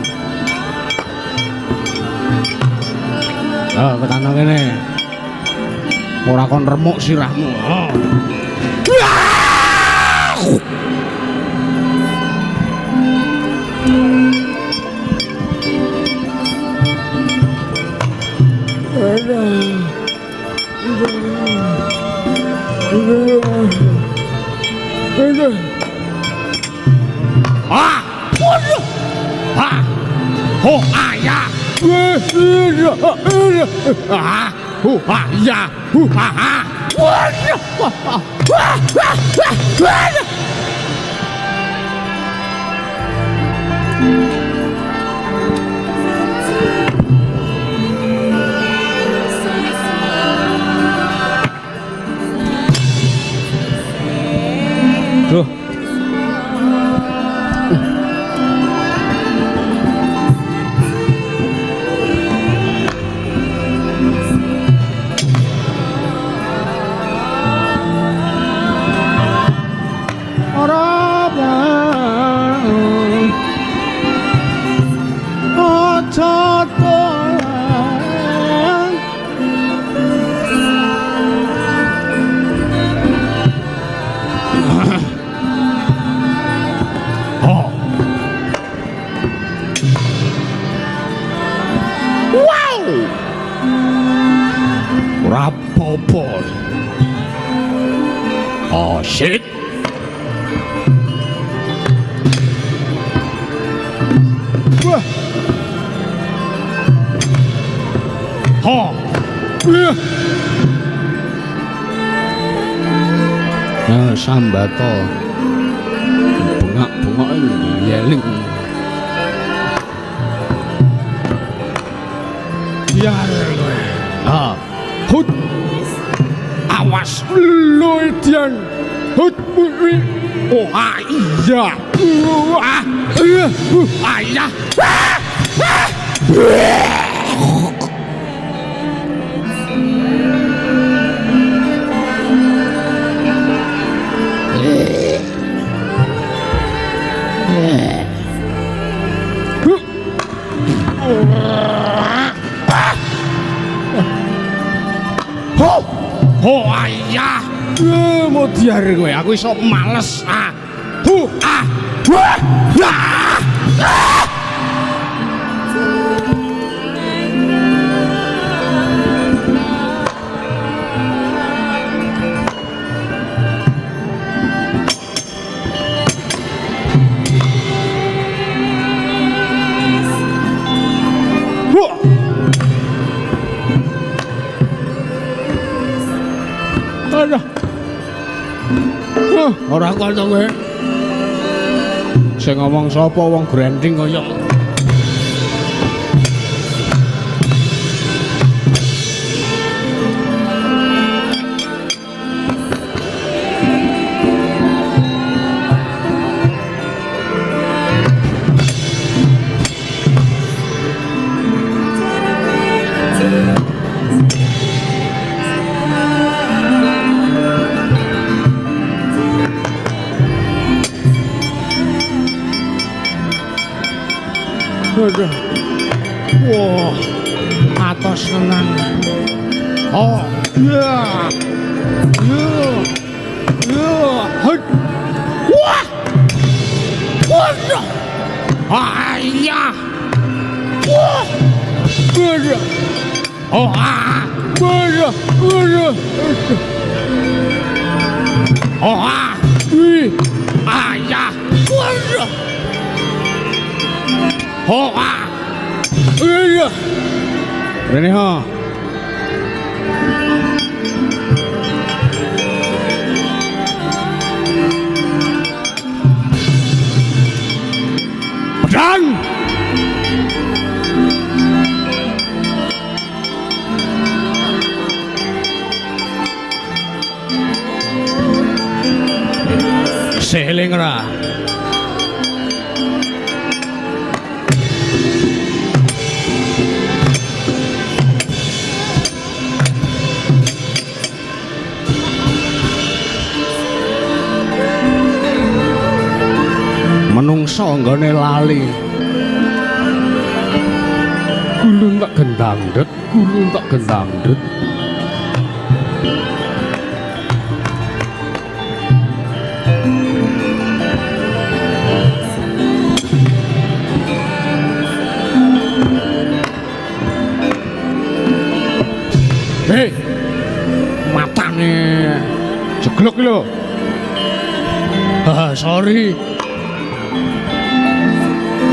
Ah, tekan kene. Ora kon remuk sirahmu. Oh. Ah! Ah! Oh, ah, ya. Ah! Oh, ah, ya. Ah, ah. Duh. Oh shit. Wah. Ha. Nah, sambato. Bengak-bengok yeling. Biar kowe. Ah. Hut. Awas lu Dian. Hut. Oh iya. Ah. Ayah. Oh ayah, modiar kowe, aku iso males. Ah, hu ah, wah, ah, ah. Ora kok to kowe. Sing ngomong sapa wong grending kaya. Wah, atos tenan. Oh, iya. Iya. Iya. Wah. Wah. Ayah. Wah. Oh, ah. Oh, ah. Ayah. Oh, ah. Iya. Rene ha. Pedang. Seling ra. Menungso nggone lali. Gulung tak gendangdet, gulung tak gendangdet. Hei, matane jeglok iki lho. Ah, sorry.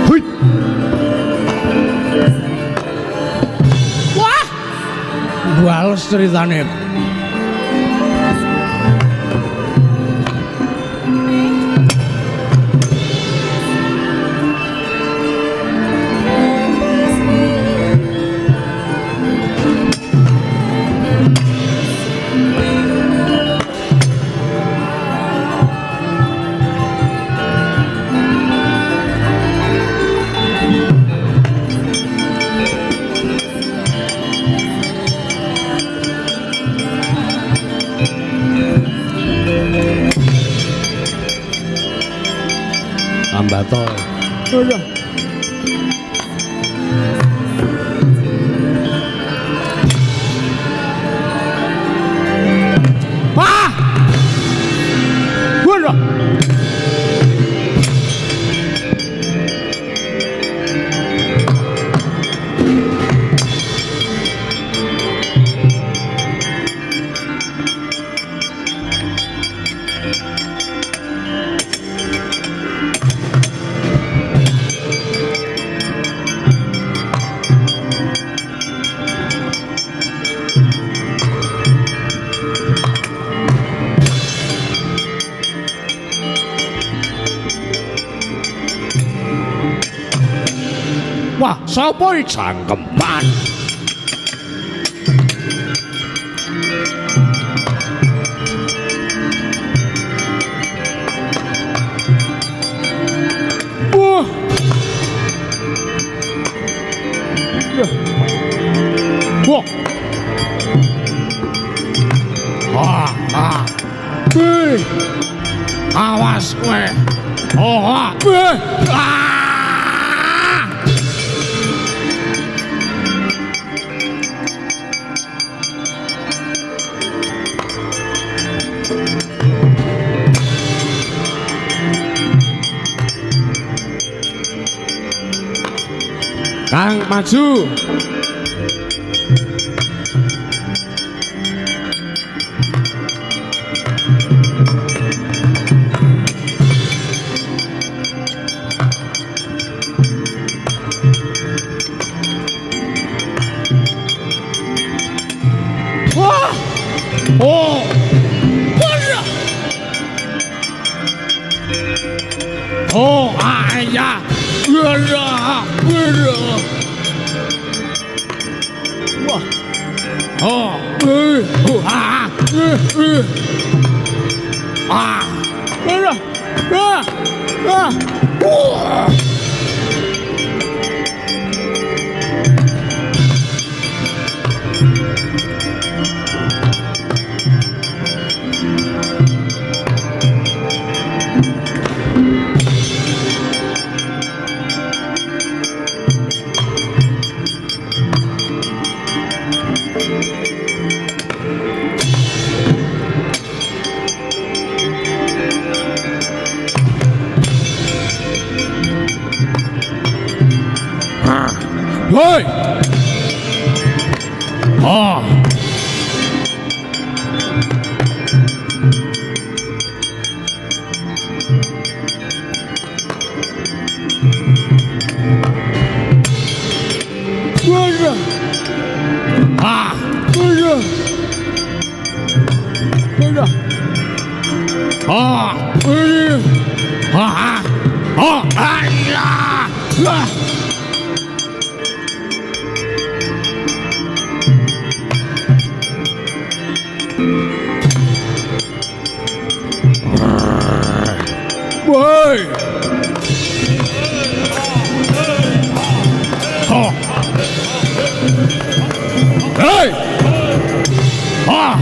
Hui. Wah. Bales ceritane. Ambato. Aduh. Wah! Waduh. Wah, sapa iki cangkeman? Wah. Wah. Ah, ah. Wih. Awas kowe. Oh, ah. Wih. Ah. Kang maju. Wah. Oh. Wah. Oh, ayah. Wah. Oh. Ah. Ah. Ah. Ah. Wah. Hei. Ah. Ah. Ah. Ah. Ah. Ah. Woi. Oh. Hey. Ah.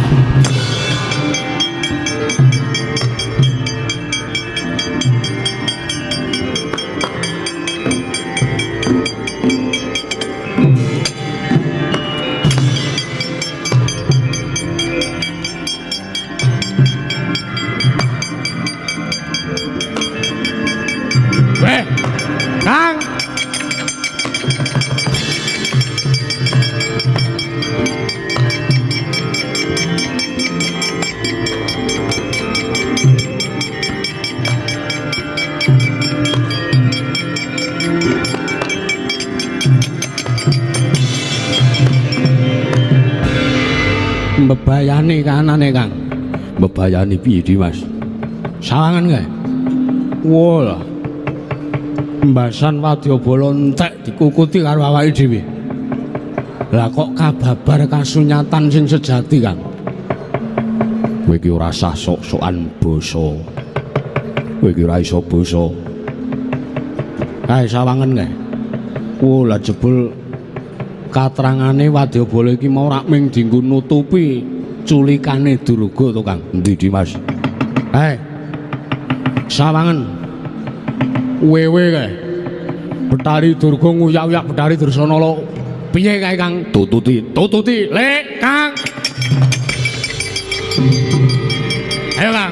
Kang. Mbebayani kanane, Kang. Mbebayani piye, Dimas? Sawangan kae. Wah. Mbasan wadyabala entek dikukuti karo awake dhewe. Lah kok kababar kasunyatan sing sejati, Kang. Kowe iki ora sah sok-sokan basa. Kowe iki ora iso basa. Kae sawangen kae. Wah, lah jebul katerangane wadyabala iki mau rak ming dienggo nutupi culikane Durga to, Kang. Endi, Dimas? Hei. Sawangen. Wewe kae. Betari Durga nguyak-uyak Betari Dursana lho. Piye kae, Kang? Tututi, tututi, Lek, Kang. Ayo, Kang.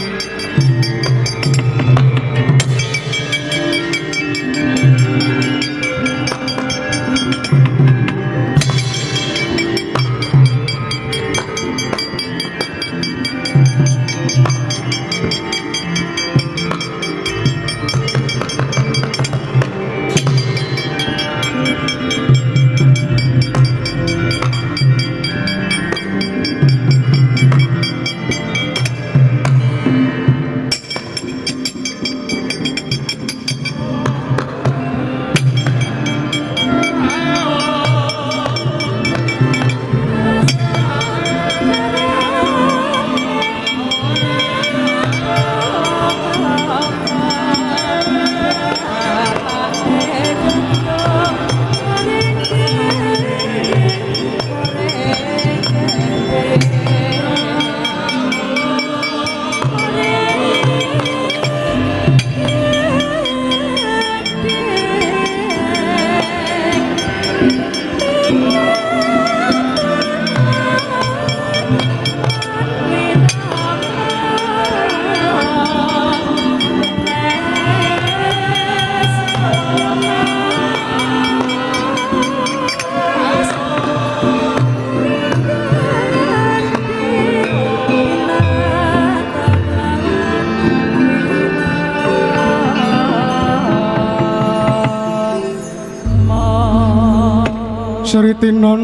Sritinon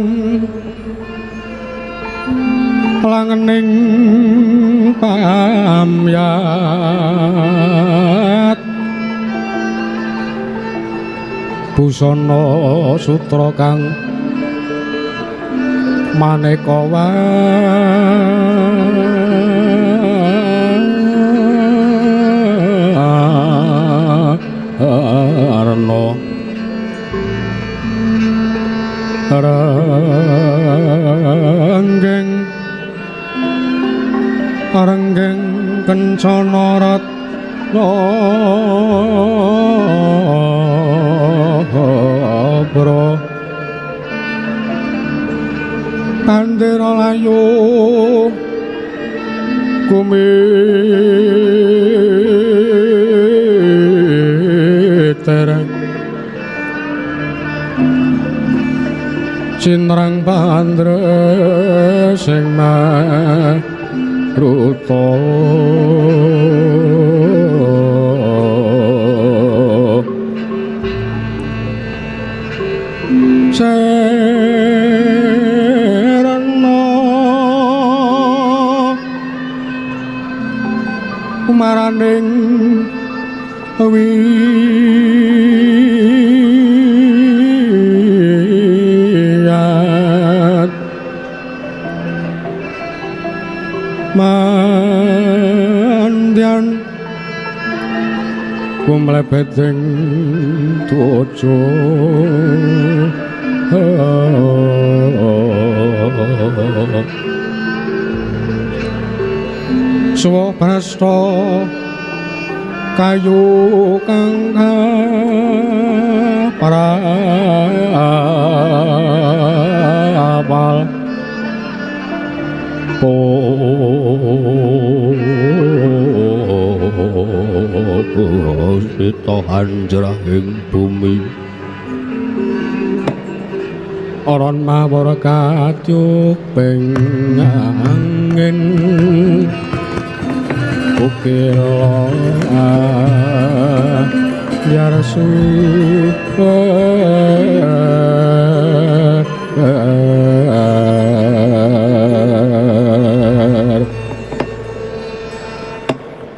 langening pamyat busana sutra kang maneka warna renggeng renggeng kencana ratna bro pandera layu kumiter cinrang pandre sing maruta serana maraning wiyat mandyan kumlebet ing twaja suwa prasta kayu kang parapal Sita anjrahing bumi aran mawar katyuping angin ukira yarsu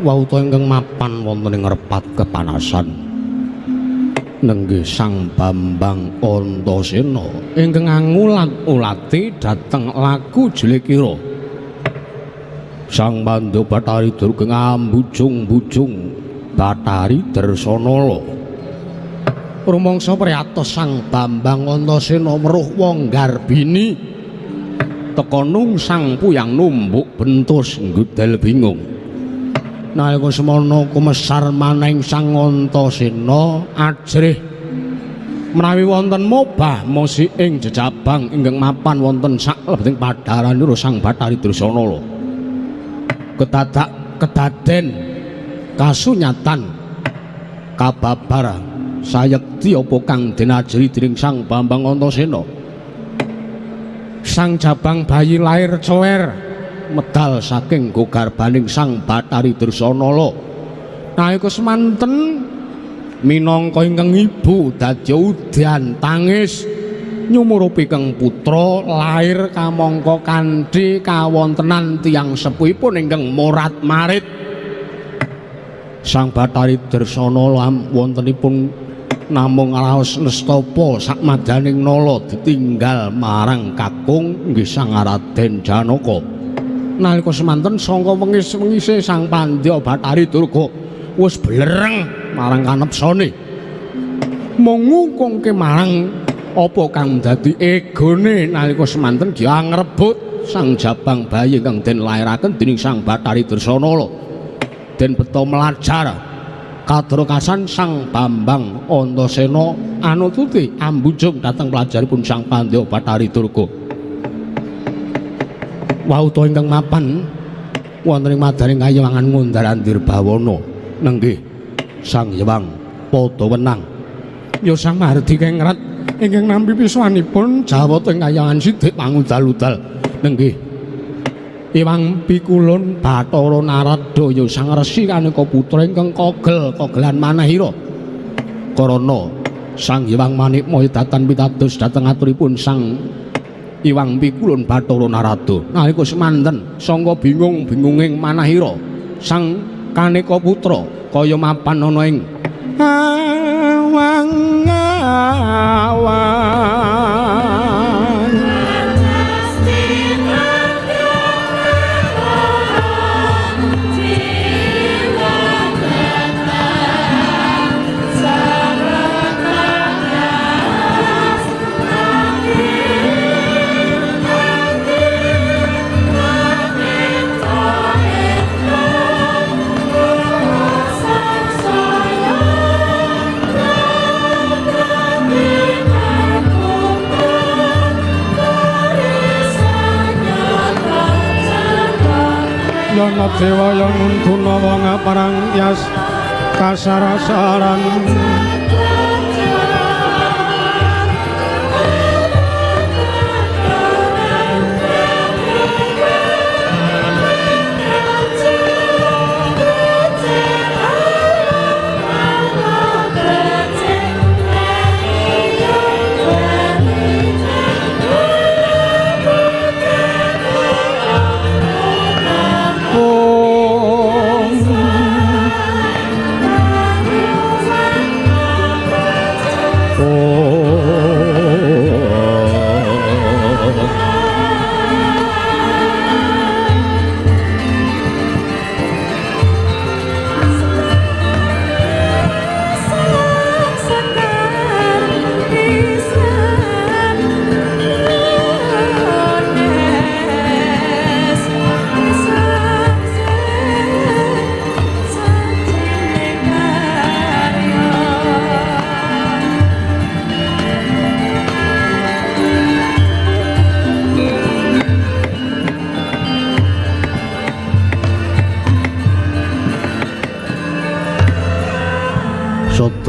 wauta ingkang mapan wonten ing repat kepanasan nenggih Sang Bambang Antasena ingkang angulat-ulati dhateng laku Jlekira. Sang Pandya Bathari Durga ngambujung-bujung Bathari Dresanala. Rumangsa priyatos Sang Bambang Antasena weruh wong garbini teka nungsang puyang numbuk bentus nggudel bingung. Nalika semana kumesar maning Sang Antasena ajrih menawi wonten mobah mosi ing jejabang ingkang mapan wonten saklebeting padharan Sang Bathari Dresanala. Kedadak kedaden kasunyatan kababar sayekti apa kang den ajri dening Sang Bambang Antasena. Sang jabang bayi lair cewer medal saking gogarbaning Sang Bathari Dresanala. Nalika semanten minangka ingkang ibu dadi udan tangis nyumurupi kang putra lair kamangka kanthi kawontenan tiyang sepuhipun ingkang morat-marit. Sang Bathari Dresanala wontenipun namung raos nestapa sakmadaning nala ditinggal marang kakung nggih Sang Raden Janaka. Nalika semanten sangka wengis-wengise Sang Pandya Bathari Durga wis blereng marang kanepsane. Mung ngungkungke marang apa kang dadi egone nalika semanten dia ngrebut sang jabang bayi kang den lairaken dening Sang Bathari Dresanala. Den beto melajar kadrokasan Sang Bambang Antasena anututi ambujung dhateng pelajaripun Sang Pandya Bathari Durga. Wauta ingkang mapan wonten ing madaning kayangan Ngundar-andir Bawana nenggih Sang Hyang Padawenang. Ya Sang Mahardi Kengrat ingkang nampi pisuwanipun jawata ing kayangan Sidik pangudal-udal nenggih Iwang Pikulun Bathara Narada ya Sang Resi kaneka putra ingkang kogel kogelan manahira. Karana Sang Hyang Manikmaya datan pitados dhateng aturipun Sang Iwang Pikulun Bathara Narada. Nalika semanten sangka bingung-bingunging manahira sang kaneka putra kaya mapan ana ing awang-awang. Yana dewa yang guna wong parang yas kasarasaran.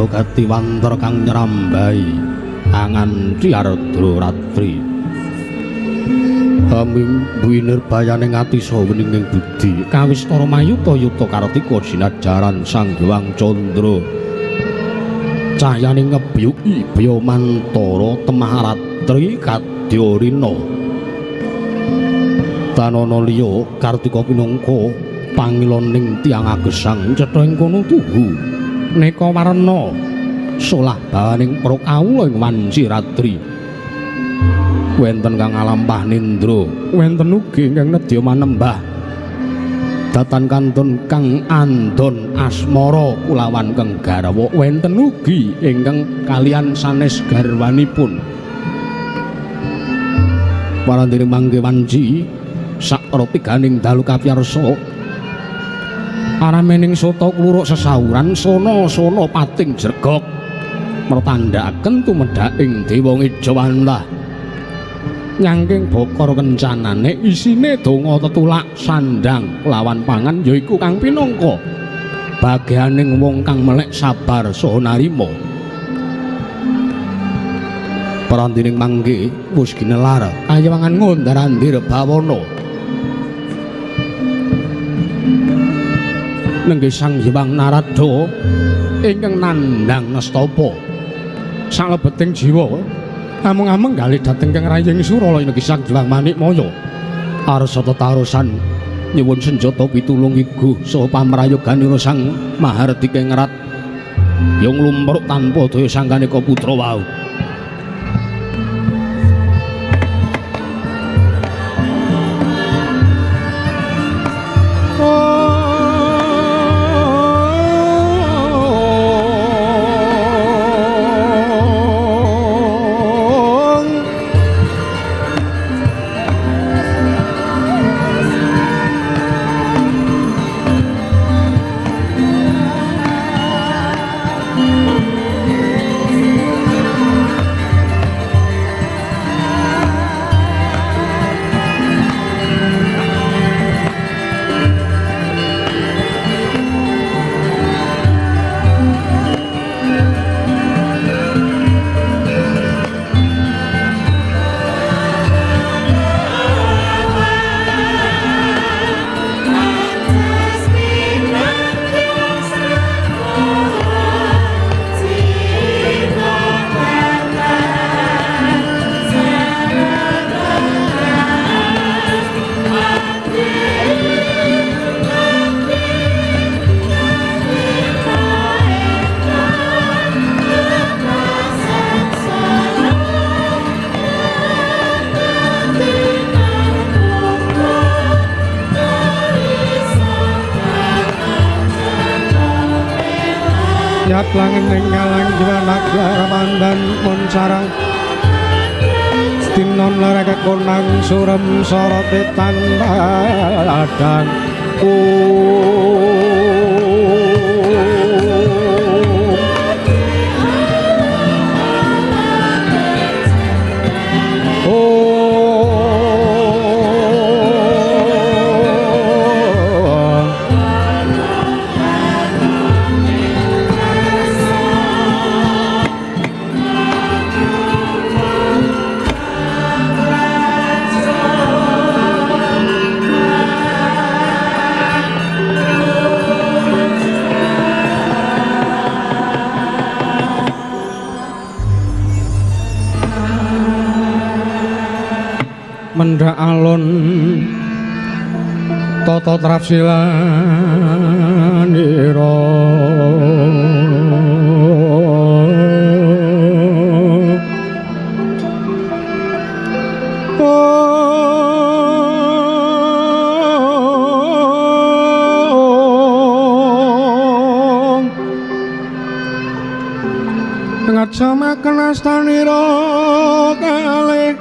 Nada gati wantra kang nyrambai anganti ardra ratri. Amimbu nirbayane ati saha weninging budi kawistara mayuta yuta kartika jinajaran Sang Hyang Candra. Cahyane ngebyuki byamantara temah ratri kadya rina. Tanana liya kartika pinangka pangiloning tiyang agesang cetha ing kono tuhu neka warna solah bawaning prokawula ing wanci ratri. Wenten kang alampah nindra, wenten ugi ingkang nedya manembah. Datan kantun kang andon asmara kulawan kang garwa, wenten ugi ingkang kalian sanes garwanipun. Parandene mangke wanci sakratiganing dalu kapiyarsa aramening sota kluruk sesauran sona-sona pating jregok mertandhakaken tumedhaking dewa ngejawantah. Nyangking bokor kencanane isine donga tetulak sandang lawan pangan yaiku kang pinangka bagianing wong kang melek sabar saha narima. Parandining mangke wis ginelar kayewangan ngundar-andir bawana. Nenggih Sang Hyang Narada ingkang nandhang nestapa salebeting jiwa amung-amung galih dhateng kang raying Suralaya niki Sang Hyang Manikmaya. Arsa tetarosan nyuwun senjata pitulung iguh saha pamrayoganira Sang Mahardika Ngerat yang lumruk tanpa daya sangkaneka putra wau. Yaplangen ngalang jiwa pandan moncarang tinon laraka konang surem sorote tanpa mendhak alun tata trapsilanira ngajamaken astanira kalih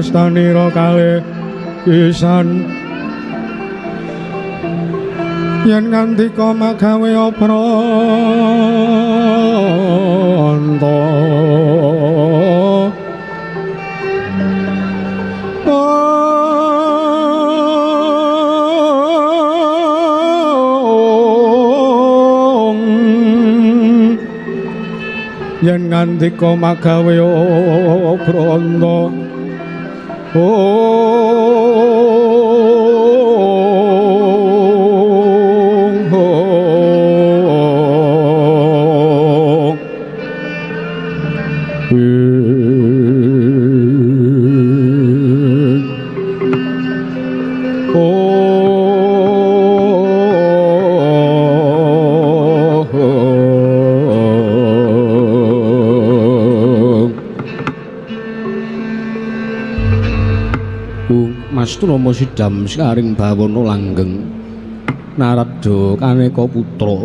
astanira kalih pisan yen ngandika magawe apranta Yen ngandika magawe branta. Mas Tunama sidam sekaring bawana langgeng Narada kaneka putra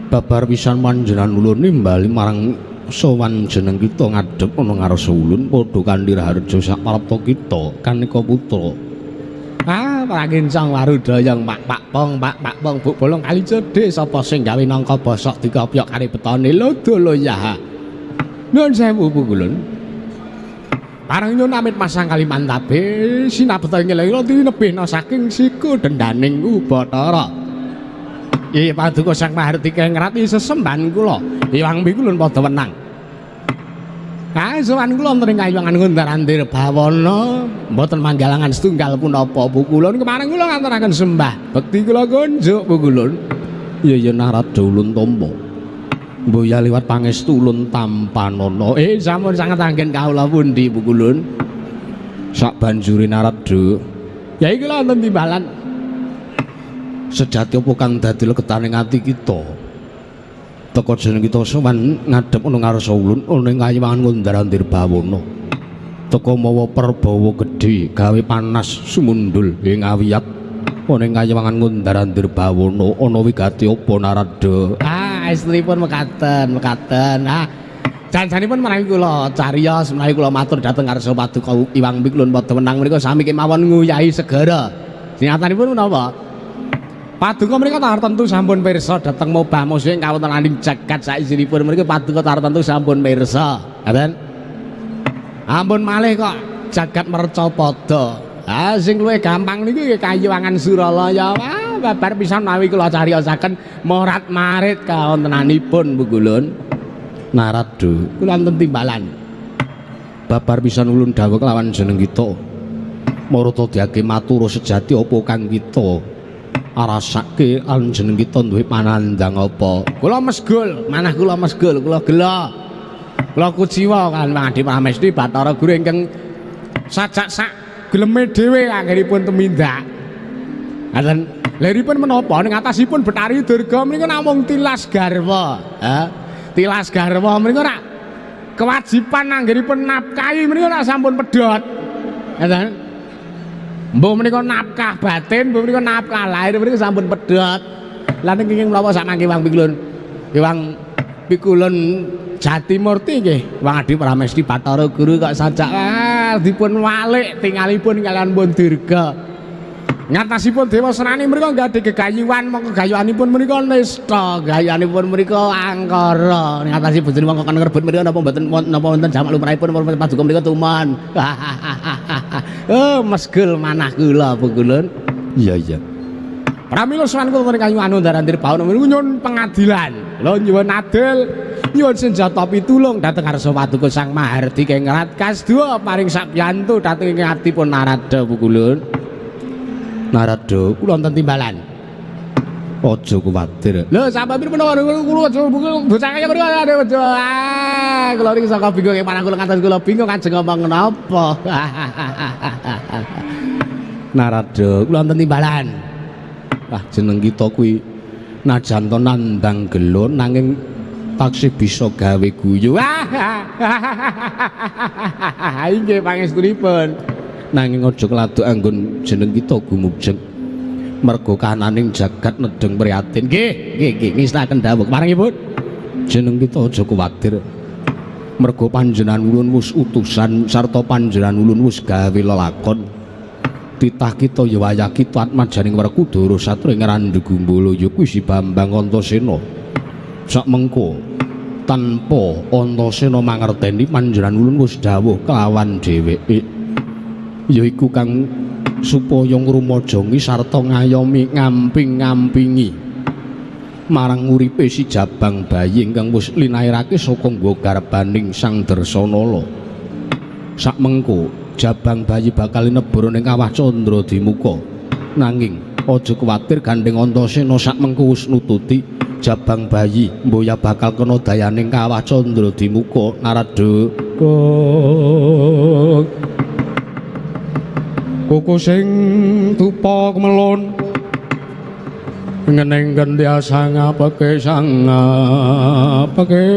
babar pisan panjenengan ulun nimbali marang sowan jeneng kita ngadhep ana ngarsa ulun padha kanthi raharja saprapta kita kaneka putra. Ah prakincang warudayang pak pak pong pak pak pong buk bolong kali cedhek sapa sing gawe nangka bosok dikopyok karo betone lho ya. Nuwun sewu pungkulun. Parang nyuwun amit masang Kalimantabe sinabeta ing ngelira tinebihna saking siku dendaning Ubathara. Iya paduka Sang Mahardika ngrati sesembahan kula. Iwang pikulun padha wenang. Ah sowan kula wonten ing kayiwangan Ngundar-andir bawana mboten manggalangan setunggal punapa pukulun kemareng kula ngaturaken sembah bekti kula kunjuk pukulun. Iya iya Narada ulun tampa. Mboya liwat pangestu ulun tampanana. Sampun sanget anggen kawula pundi pukulun. Sak banjure Narada. Ya iki lho wonten timbalan. Sejati apa kang dadi legetaning ati kita? Teka jeneng kita sowan ngadhep ana ngarsa ulun ana ing kayiwangan Ngundar-andir bawana. Teka mawa perbawa gedhe gawe panas sumundul ing awiyat ana ing kayiwangan Ngundar-andir bawana ana wigati apa Narada? Ah estripun mekaten mekaten. Ah janjanipun menawi kula cariyos menawi kula matur dhateng ngarsa paduka Iwang Pikulun padha wenang menika sami kemawon nguyahi segara. Nyatanipun menapa? Paduka menika tartemtu sampun pirsa dhateng mobah musuh ing kawontenaning jagat saisinipun menika paduka tartemtu sampun pirsa. Ngaten? Ampun malih kok jagat mercapada. Ah sing luwih gampang niku nggih kayiwangan Suralaya. Wah babar pisan menawi kula cariyosaken morat-marit kawontenanipun Pungkulun. Narada kula wonten timbalan. Babar pisan ulun dawuh kelawan jeneng kita. Marata diake matur sejati apa kang kita arasake anjeneng kita duwe panandhang apa. Kula mesgul, manah kula mesgul, kula gela. Kula kuciwa kan Adi Pramesti Bathara Guru ingkang sajak sak geleme dhewe anggenipun tumindak. Ngaten. Liripun menapa ning atasipun Bathari Durga menika namung tilas garwa. Ha? Tilas garwa menika rak kewajiban anggenipun nafkahi menika rak sampun pedhot. Ngaten. Mbuh menika nafkah batin, mbuh menika nafkah lahir menika sampun pedhot. Lah ning kenging menapa sakmangke Wang Pikulun? Wang Pikulun Jatimurti nggih, Wang Adi Pramesti Bathara Guru kok sajak dipun walik tingalipun kalian pun Durga. Ngatasipun Dewa Senani menika nggadhah gegayuhan, mongko gayuhanipun menika nista, gayuhanipun menika angkara. Ngatasi bojone mongko kan ngrebut menika napa mboten napa wonten jamak lumrahipun paduka menika tuman. Oh, mesgul manah kula Pungkulun. Iya iya. Pramila sowan kula wonten kayuwan Andir bawana menika nyuwun pengadilan. Lho nyuwun adil, nyuwun senjata pitulung dhateng ngarsa paduka Sang Mahardika ing Ngrat kasduwa paring sabiyantu dhateng ing atipun Narada Pungkulun. Narada kula wonten timbalan. Aja kuwatir. Lho sampun menapa kula aja bocah kaya mriku aja. Ah kula niki saka bingung marang kula ngantos kula bingung ajeng ngomong napa. Narada kula wonten timbalan. Wah jeneng kita kuwi najan to nandhang gelo nanging taksih bisa gawe guyu. Inggih pangestunipun. Nanging aja keladuk anggon jeneng kita gumujeng merga kananing jagat nedheng prihatin. Nggih, nggih, nggih ngestaken dawuh marangipun. Jeneng kita aja kuwatir. Merga panjenengan ulun wis utusan sarta panjenengan ulun wis gawe lelakon. Titah kita ya wayah kita atmajaning Werkudara satria ing Randhu Gumbala ya kuwi si Bambang Antasena. Sak mengko tanpa Antasena mangerteni panjenengan ulun wis dawuh kelawan dheweke. Yaiku kang supaya ngrumajangi sarta ngayomi ngamping-ngampingi marang uripe si Jabang Bayi ingkang wis linairake saka nggo garbaning Sang Dresanala. Sakmengko Jabang Bayi bakal nebur ning Kawah Candra Dimuka. Nanging aja kuwatir gandeng Antasena sakmengko wis nututi Jabang Bayi mboya bakal kena dayaning Kawah Candra Dimuka. Narada kuku sing dupa kemelon ngeneng gendya sangapeke sangapeke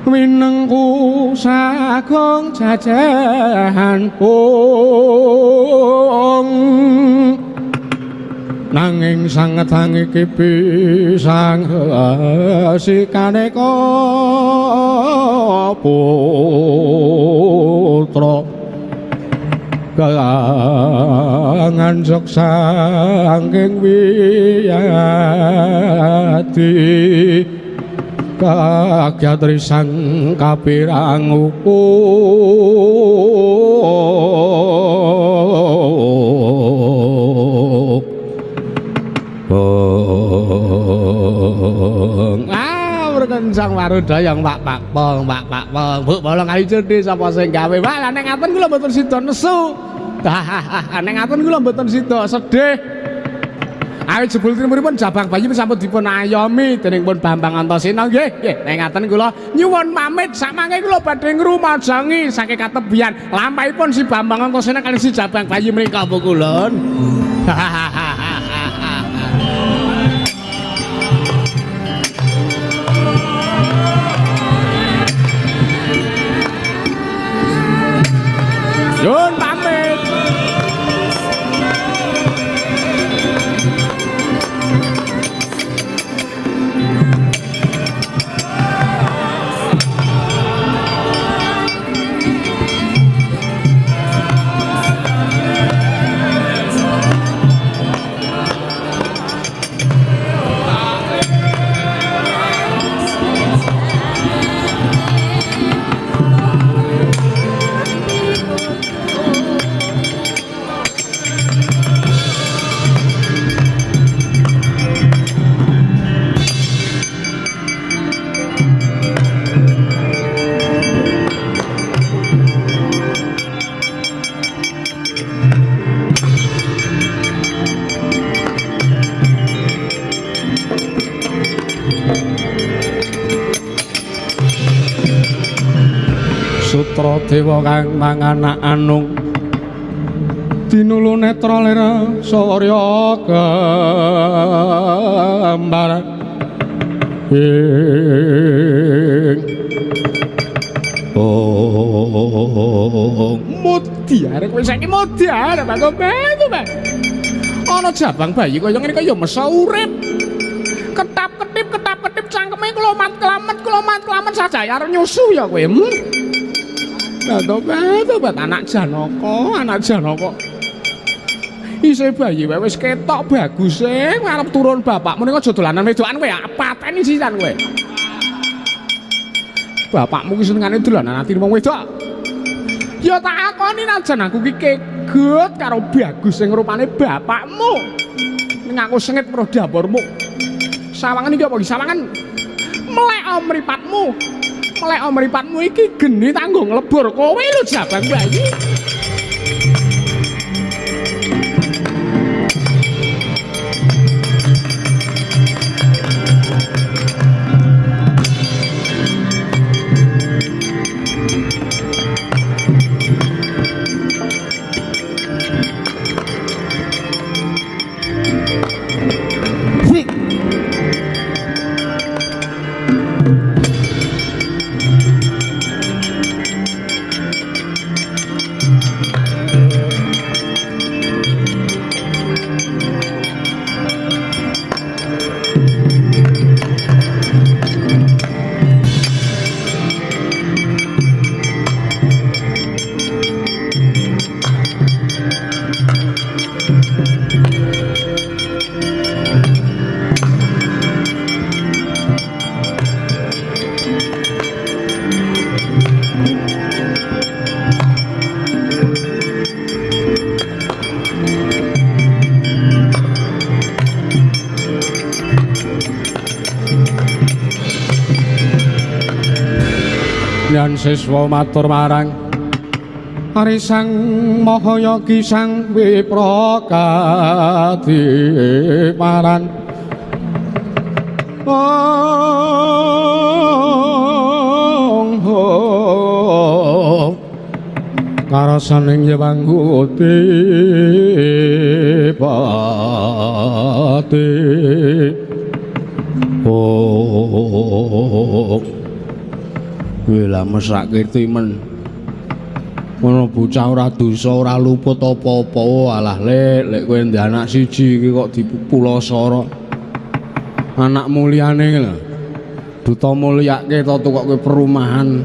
winengku sagung jajahan ung nanging sangetang iki pisang sikaneka putra kalangan sok saking wiyati kagyat risang kapirang Berkencang warudayang Pak Pak Pong Pak Pak Pong Bu bolong kali cendhi sapa sing gawe. Wah lah nek ngaten kula mboten sida nesu. Nek ngaten kula mboten sida sedih. Ayo jebul trimuripun Jabang Bayi sampun dipun ayomi dening pun Bambang Antasena nggih. Nggih nek ngaten kula nyuwun pamit samangke kula badhe ngrumajangi saking katebian lampahipun si Bambang Antasena kali si Jabang Bayi menika Bu kulon. Yun pamit. Sutra dewa kang manganak anung dinulu netra lir surya kembar ing oh mudi arek kowe saiki mudi arek Pak Komet. Ana Jabang Bayi kaya ngene kaya mesa urip. Ketap-ketip cangkeme klomat-klamet saja arep nyusu ya kowe. Tobat anak Janaka, anak Janaka. Isih bayi wae wis ketok baguse, kowe arep turun bapakmu ning aja dolanan wedokan kowe, pateni sisan kowe. Bapakmu ki senengane dolanan ati wong wedok. Ya tak akoni najan aku ki kegut karo bagus sing rupane bapakmu. Ning aku sengit weruh dapurmu. Sawangan iki apa iki? Sawangan melek mripatmu. Melek mripatmu iki geni tanggo nglebur kowe lho Jabang Bayi. Kasuyan siswa matur marang Ari Sang Mahayagi Sang Wipra kadiparan. Ong karasaning Yewangguti pati. Oh, kowe lah mesake timen. Ngono bocah ora dosa ora luput apa-apa. Alah lek, lek kowe ndek anak siji iki kok dipulasara. Anak mulyane iki lho. Duta mulyake to tukokke perumahan.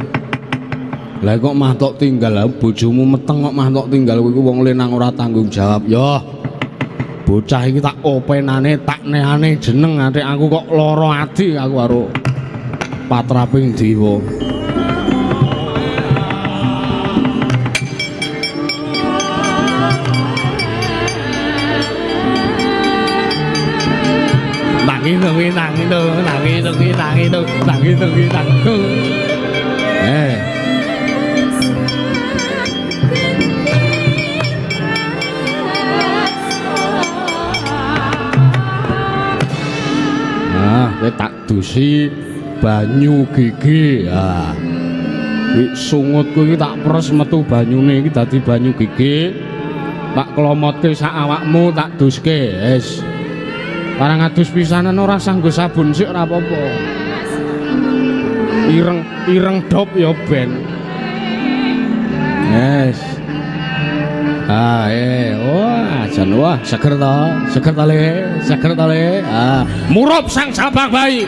Lah kok mah tok tinggal, bojomu meteng kok mah tok tinggal kowe iku wong lanang ora tanggung jawab. Yo. Bocah iki tak openane, tak neane jeneng atik aku kok lara ati aku karo patraping dewa. Nangi nungi nangi nung nangi nungi nangi nung nangi nungi nang. Nah, kowe tak dusi banyu gigi. Ah. Iki sungutku iki tak peres metu banyune iki dadi banyu gigi. Tak klomotke sak awakmu, tak duske. Wis. Barang adus pisanan ora sanggo sabun sik ora apa-apa. Ireng ireng dop ya ben. Yes. Ah, wah, jan wah, seger to, seger to le, seger to le. Ah, murup sang sabang bayi.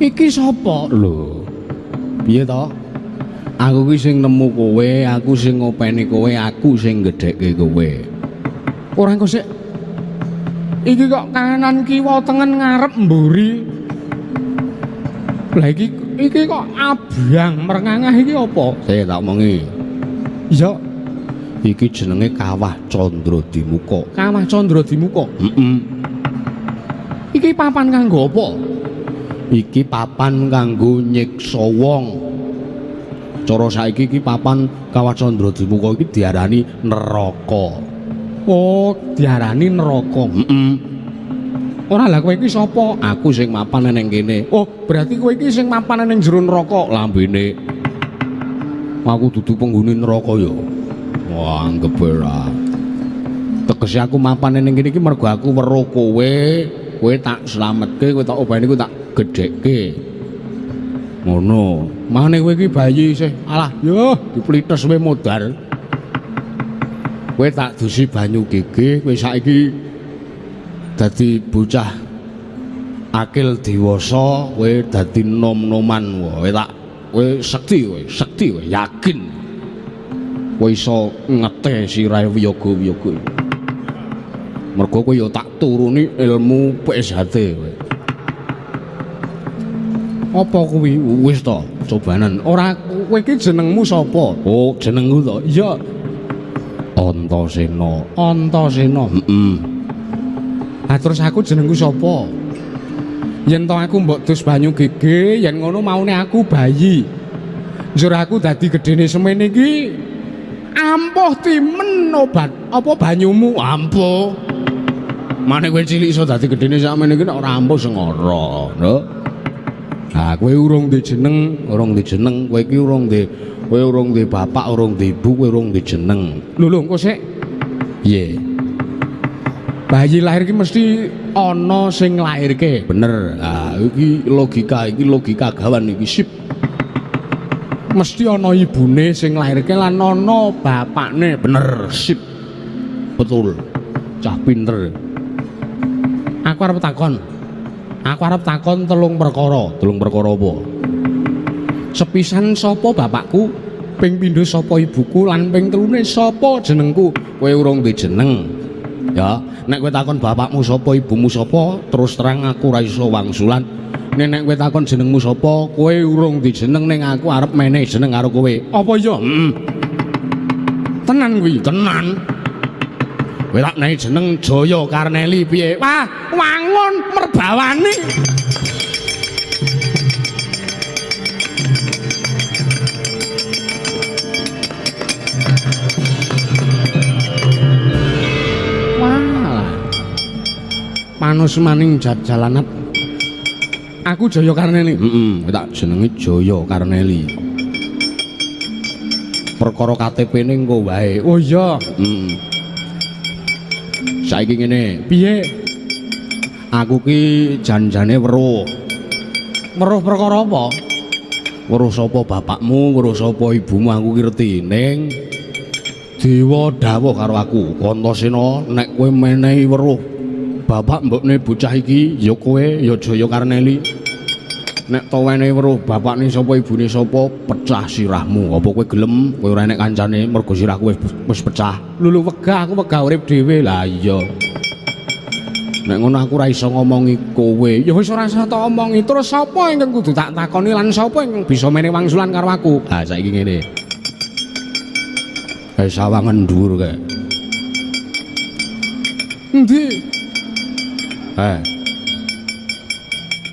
Iki sapa lho? Piye to? Aku ki sing nemu kowe, aku sing ngopeni kowe, aku sing gedhekke kowe. Ora engko sik. Iki kok kanan kiwa tengen ngarep mburi. Lah iki iki kok abang merngangah iki apa? Saya tak omongi. Iya. Iki jenenge Kawah Candradimuka. Kawah Candradimuka? Heeh. Iki papan kanggo apa? Iki papan kanggo nyiksa wong. Cara saiki iki papan Kawah Candradimuka iki diarani neraka. Oh, diarani neraka. Heeh. Ora lah kowe iki sapa? Aku sing mapan ning kene. Oh, berarti kowe iki sing mapan ning jero neraka lambene. Aku dudu penghuni neraka ya. Wah, anggep ora. Tegese aku mapan ning kene iki mergo aku weruh kowe, kowe tak slametke, kowe tak obeni, kowe tak gedhekke. Ngono. Mane kowe iki bayi isih. Alah, yo diplites kowe modar. Kowe tak dusi banyu gigi, kowe saiki dadi bocah akil dewasa, kowe dadi nom-noman. Kowe tak kowe sekti kowe, sekti kowe, yakin. Kowe iso ngete sirahe wiyaga-wiyaga. Mergo kowe ya tak turuni ilmu PSHT kowe. Apa kuwi? Wis to, cobanan. Ora kowe iki jenengmu sapa? Oh, jenengku to. Iya. Antasena. Antasena. Heeh. Lah terus aku jenengku sapa? Yen to aku mbok dus banyu gege, yen ngono maune aku bayi. Njur aku dadi gedene semene iki ampuh timen obat apa banyumu ampuh. Mane kowe cilik iso dadi gedene sakmene iki nek ora ampuh sengara, lho. Nah, kowe urung duwe jeneng, urung duwe jeneng, kowe iki urung duwe, kowe urung duwe bapak, urung duwe ibu, kowe urung duwe jeneng. Lho lho, engko sik. Piye? Bayi lahir iki mesti ana sing nglairke. Bener. Nah, iki logika gawan iki sip. Mesti ana ibune sing nglairke lan ana bapakne. Bener, sip. Betul. Cah pinter. Aku arep takon. Aku arep takon telung perkara. Telung perkara apa? Sepisan sapa bapakku, ping pindho sapa ibuku, lan ping telune sapa jenengku. Kowe urung duwe jeneng. Ya, nek kowe takon bapakmu sapa, ibumu sapa, terus terang aku ora iso wangsulan. Nek kowe takon jenengmu sapa, kowe urung duwe jeneng, ning aku arep menehi jeneng karo kowe. Apa ya? Heeh. Tenan kuwi, tenan. Kowe tak nehi jeneng Jaya Karneli piye? Wah, wangun merbawani. Wah. Panus maning jajalanat. Aku Jaya Karneli. Heeh, tak jenenge Jaya Karneli. Perkara KTP-ne engko wae. Oh iya. Heeh. Saiki ngene, piye? Aku ki janjane weruh. Weruh perkara apa? Weruh sapa bapakmu, weruh sapa ibumu aku ki ngerti. Ning dewa dawuh karo aku, Antasena, nek kowe menehi weruh bapak mbokne bocah iki, ya kowe ya Jaya Karneli. Nek to wenehi weruh bapakne sapa ibune sapa, pecah sirahmu. Apa kowe gelem? Kowe ora enek kancane mergo sirahku wis pecah. Lho lho wegah, aku wegah urip dhewe. Lah iya. Nek ngono aku ora iso ngomongi kowe. Ya wis ora usah tak omongi. Terus sapa ingkang kudu tak takoni lan sapa ingkang bisa menehi wangsulan karo aku? Ha saiki ngene. Kae sawangan dhuwur kae. Endi?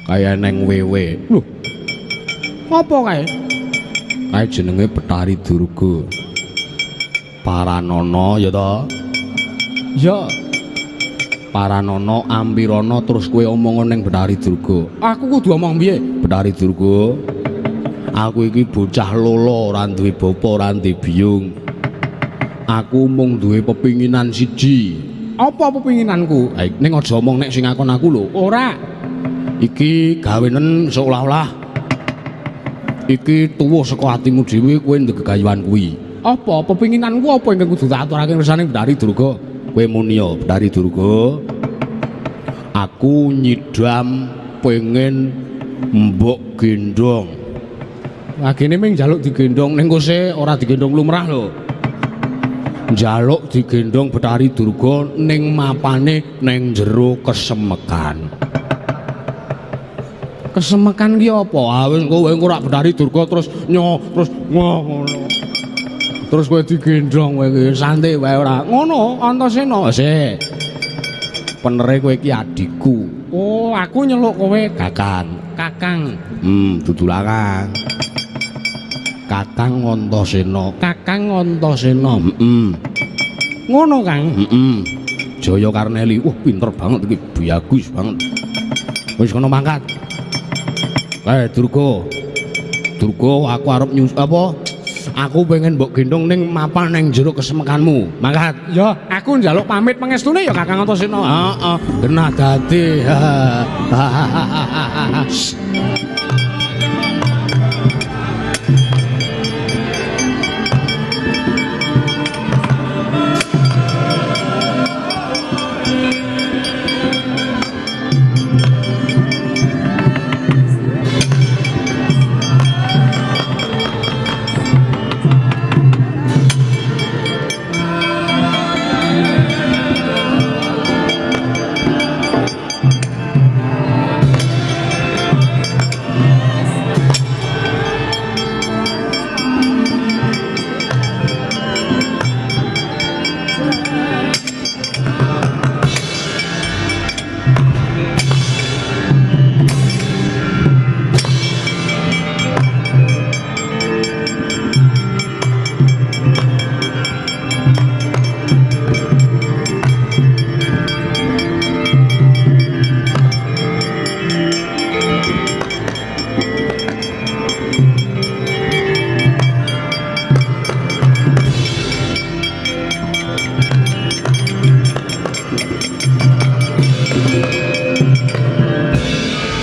Kaya neng wewe. Lho. Apa kae? Kae jenenge Betari Durga. Paranana ya ta? Ya. Paranana Ampirana terus kowe omong ning Betari Durga. Aku kudu omong piye? Betari Durga. Aku iki bocah lolo, ora duwe bapa, ora duwe biyung. Aku mung duwe pepinginan siji. Apa pepinginanku? Ha ning aja omong nek sing ngakon aku lho. Ora. Iki gawenen seolah-olah iki tuwuh saka atimu dhewe, kowe ndek gegayuhan kuwi. Apa pepinginanku apa ingkang kudu tak aturake ngersane Betari Durga? Kowe muni ya, Betari Durga. Aku nyidam pengen mbok gendong. Lagene ming njaluk digendong ning kose ora digendong lumrah lho. Njaluk digendong Betari Durga ning mapane ning jero kesemekan. Kesemekan ki apa? Ah wis kowe engko rak Betari Durga terus nyo terus ngono. Terus kowe digendong kowe iki santai wae ora. Ngono Antasena. Sik. Penere kowe iki adikku. Oh, aku nyeluk kowe Kakang. Kakang. Dudu Kakang. Kakang Antasena. Kakang Antasena. Heeh. Ngono, Kang. Heeh. Jaya Karneli. Wah, pinter banget iki, bagus banget. Wis kono mangkat. Durga. Durga, aku arep nyus apa? Aku pengen mbok gendong ning mapan ning jero kesemekanmu. Mangkat. Ya, aku njaluk pamit pangestune ya Kakang Antasena. Heeh, genah dadi.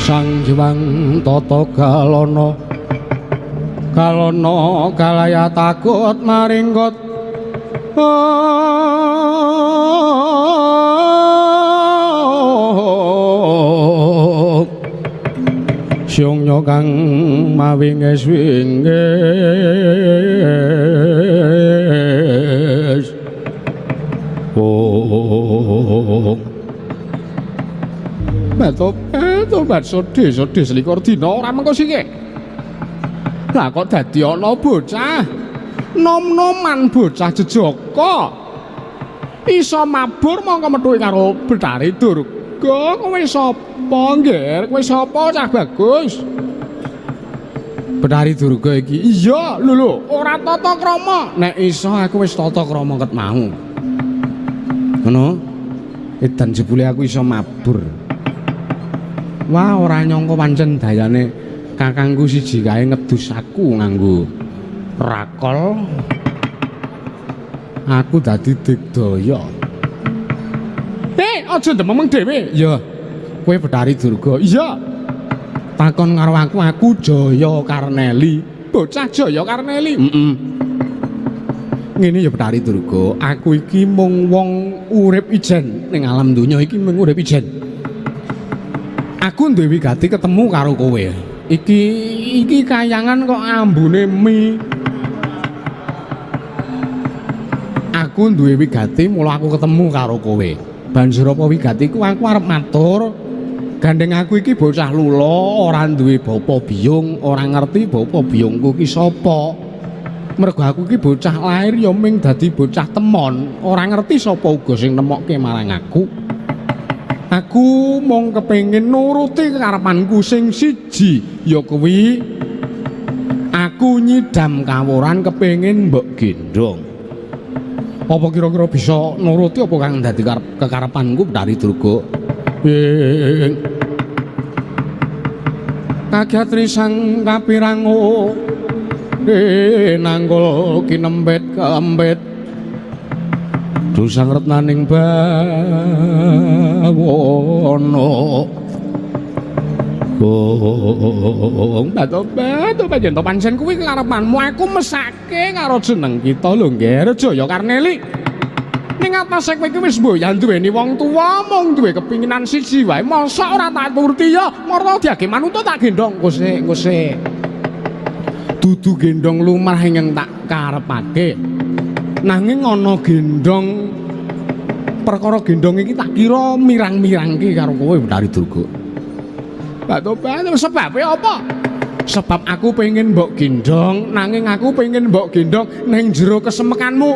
Sang Tata Galana Galana galaya takut maringgot. Syongnya kang mawinges winges. Oh. Batobat sodhe sodhe selikur dina ora mengko sike. Lah kok dadi ana bocah nom-noman bocah jejaka iso mabur mongko methuki karo Bathari Durga. Kowe sapa, Ngger? Kowe sapa cah bagus? Bathari Durga iki. Iya, lho lho, ora tata krama. Nek iso aku wis tata krama ket mau. Ngono. Edan jebule aku iso mabur. Wah, ora nyangka pancen dayane kakangku siji kae ngedus aku nganggo rakol. Aku dadi digdaya. Aja ndememeng dhewe. Ya. Kowe Bathari Durga. Iya. Takon karo aku, aku Jaya Karneli. Bocah Jaya Karneli. Heeh. Ngene ya Bathari Durga, aku iki mung wong urip ijen ning alam donya iki mung urip ijen. Aku duwe wigati ketemu karo kowe. Iki iki kayangan kok ambune mie. Aku duwe wigati mula aku ketemu karo kowe. Banjur apa wigatiku aku arep matur. Gandeng aku iki bocah lula, ora duwe bapa biyung, ora ngerti bapa biyungku iki sapa. Mergo aku iki bocah lair ya ming dadi bocah temon, ora ngerti sapa uga sing nemokke marang aku. Aku mung kepengin nuruti kekarepanku sing siji, ya kuwi aku nyidam kawuran kepengin mbok gendhong. Apa kira-kira bisa nuruti apa kang dadi kekarepanku Bathari Durga? Kagyatri sang kapirango nanggul kinempit keempit dusang retnaning bawono. Oh, batobat yen to pancen kuwi kekarepanmu aku mesake karo jeneng kita lho Ngger Jaya Karneli. Ning atase kowe iki wis mboyan duweni wong tuwa mung duwe kepinginan siji wae, mosok ora tak turuti ya marta diage manut tak gendhong. Engko sik dudu gendhong lumrah ingkang tak karepake, nanging ana gendhong perkara gendhong iki tak kira mirang-mirangke karo kowe Bathari Durga. Batobat sebabe apa? Sebab aku pengen mbok gendhong, nanging aku pengen mbok gendhong ning jero kesemekanmu.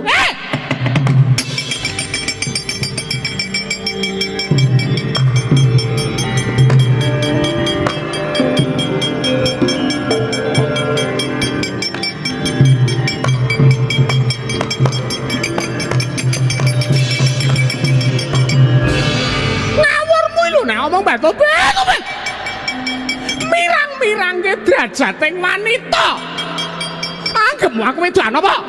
Ngawurmu lho nek omong batobat. Mirang-mirangke drajating wanita. Anggepmu aku wedokan apa?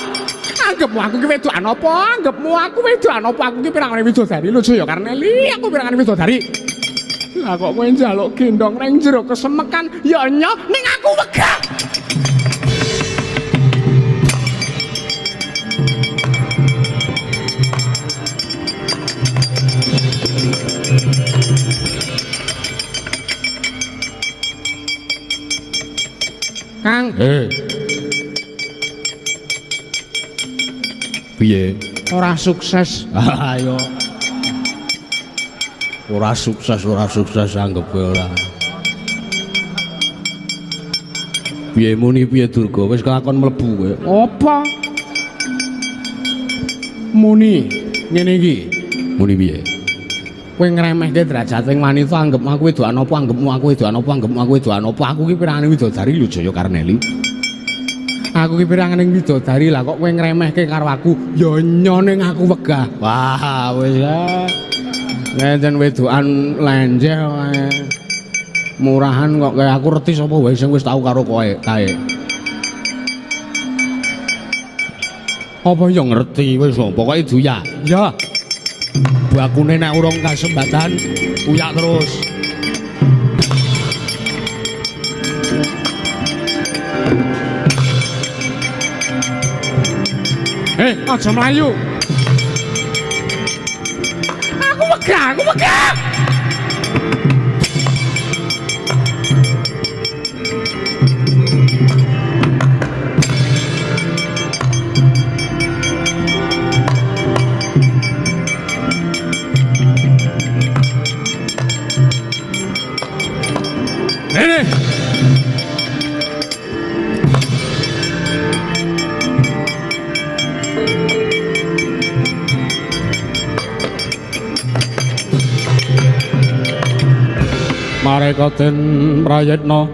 Anggepmu aku ki wedokan apa? Anggepmu aku wedokan apa? Aku ki pirangane widodari lho Jaya Karneli, aku pirangane widodari. Lah kok kowe njaluk gendhong ning jero kesemekan ya nyoh ning aku wegah. Kang, piye? Ora sukses. Ayo. Ora sukses anggep ora. Piye muni piye Durga wis kelakon mlebu kowe. Apa? Muni ngene iki. Muni piye? Kowe ngremehke drajating wanita anggepmu aku wedokan apa, anggepmu aku wedokan apa, anggepmu aku wedokan apa. Aku ki pirangane widodari lho Jaya Karneli. Aku ki pirangane widodari lah kok kowe ngremehke karo aku. Ya nyo ning aku wegah. Wah, wis ya. Ngenten wedokan lenjeh wae. Murahan kok kaya aku reti sapa wae sing wis tau karo kowe kae. Apa ya ngerti wis pokoke duya. Ya. Bakune nek urung kasembatan uyak terus. Aja mlayu. Aku wegah, aku wegah. Sareka den prayitna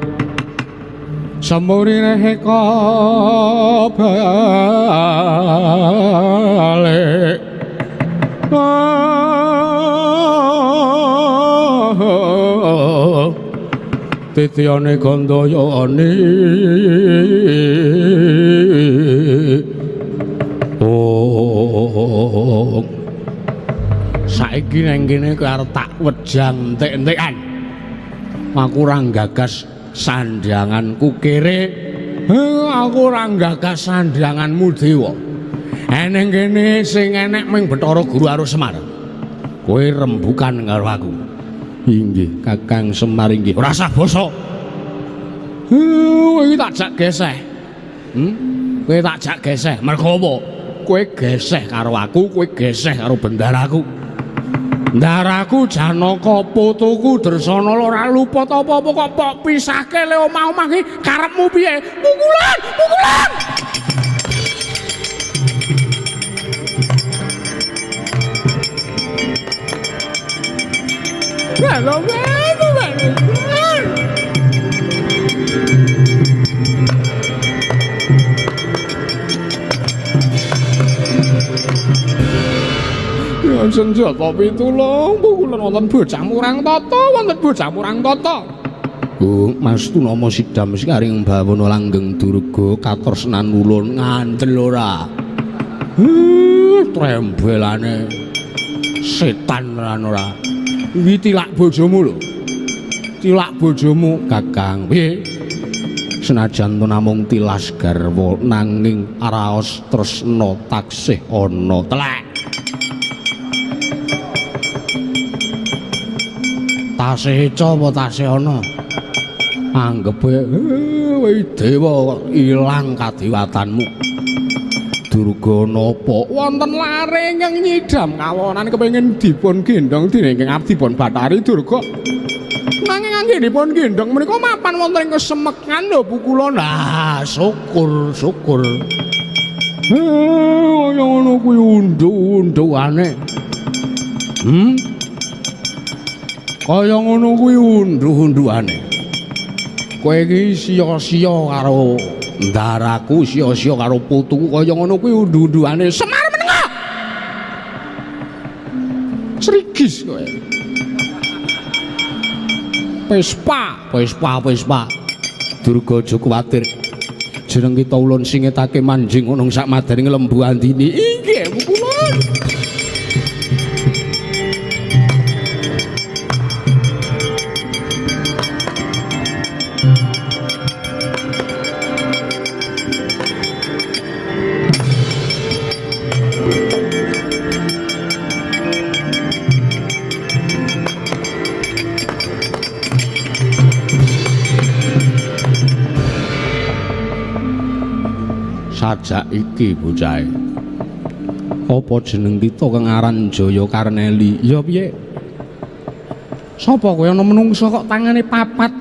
semuri reheka balik. Titiyane Gandayani. Oh, saiki nang kene kowe arep tak wejang entek-entekan. Aku ora nggagas sandhanganku kere. Aku ora nggagas sandhanganmu dewa. Eneng kene sing enek ming Bathara Guru karo Semar. Kowe rembukan karo aku. Inggih, Kakang Semar inggih. Ora usah basa. Kowe iki tak jak geseh. Kowe tak jak geseh. Mergo apa? Kowe geseh karo aku, kowe geseh karo bendaraku. Ndaraku Janaka putuku Dresanala ora luput apa-apa kok pok pisahke le omah-omah iki karepmu piye? Pukulan, pukulan. Halo, senjata pitulung pukulan wonten bocah murang tata, wonten bocah murang tata. Oh, Mas Tunama sidam sekaring bawana langgeng durga katresnan ulun ngandel ora. Trembelane setan lan ora. Iki tilak bojomu lho. Tilak bojomu, Kakang. Piye? Senajan to namung tilas garwa nanging raos tresna taksih ana. Telek. Tasih eca apa tasih ana? Anggepe kowe dewa ilang kadewatanmu. Durga napa wonten lare ingkang nyidam kawonan kepengin dipun gendhong dening ingkang abdi pun Bathari Durga. Nanging anggenipun gendhong menika mapan wonten ing kesemekan lho pukula. Nah, syukur syukur. Kaya ngono kuwi unduh-unduhane. Kaya ngono kuwi unduh-unduhane. Kowe iki sia-sia karo ndaraku, sia-sia karo putuku kaya ngono kuwi unduh-unduhane. Semar menengah. Srigis kowe. Pespa, pespa, pespa. Durga aja kuwatir. Jeneng kita ulun singetake manjing ana sak madaning lembu andini. Inggih, pukulun. Sajak iki bocahe. Apa jeneng kita kang aran Jaya Karneli? Ya piye? Sapa kowe ana menungsa kok tangane papat?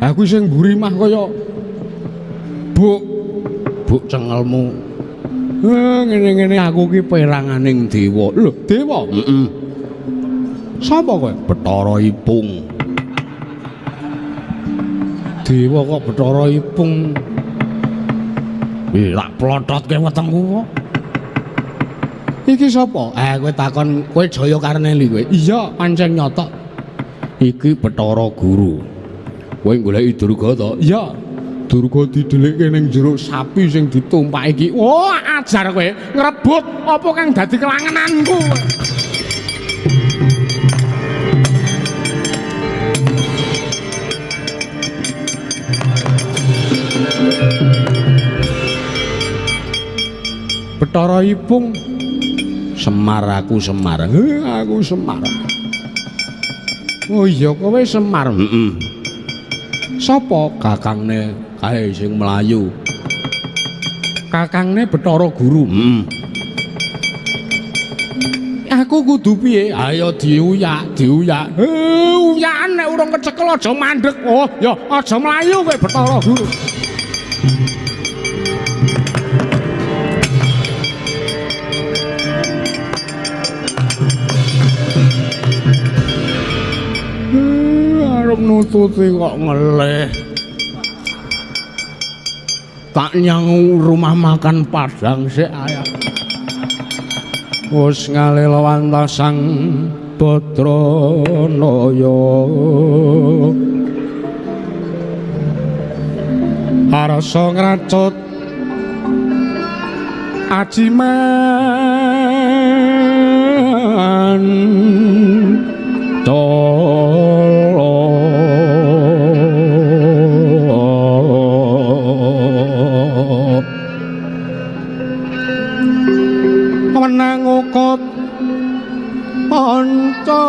Aku sing mburi mah kaya buk buk cengelmu. Ngene-ngene aku ki peranganing dewa. Lho, dewa? Heeh. Sapa kowe? Bathara Ipung. Dewa kok Bathara Ipung? Wih, tak plototke wetengku kok. Iki sapa? Kowe takon kowe Jaya Karneli kowe. Iya, pancen nyata. Iki Bathara Guru. Kowe goleki Durga to? Iya. Durga didhelikke ning jero sapi sing ditumpak iki. Oh, ajar kowe ngrebut apa kang dadi kelangenanku. Bathara Ipung. Semar aku Semar. Aku Semar. Oh iya kowe Semar. Heeh. Sapa kakangne kae sing mlayu? Kakangne Bathara Guru. Heeh. Aku kudu piye? Ayo diuyak, diuyak. Uyakan nek urung kecekel aja mandek. Oh ya aja mlayu kowe Bathara Guru. Nututi kok ngelih. Tak nyang rumah makan Padang sik ayo. Wis ngalelawantasang Badranaya. Arsa ngracut ajiman cala menang ukut panca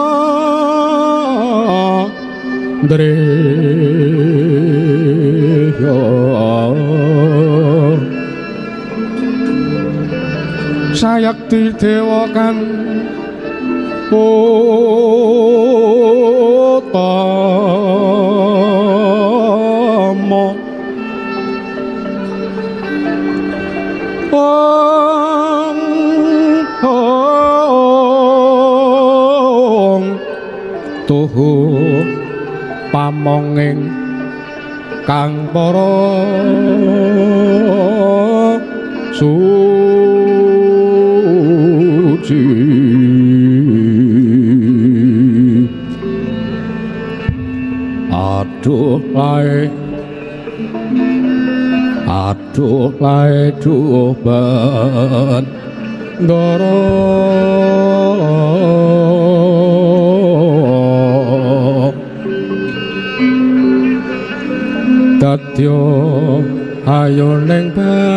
ndreya sayekti dewa kang utama ong ong tuhu pamonging kang para suci. Aduh lae, aduh lae duh bendara dadya ayo ning bawono.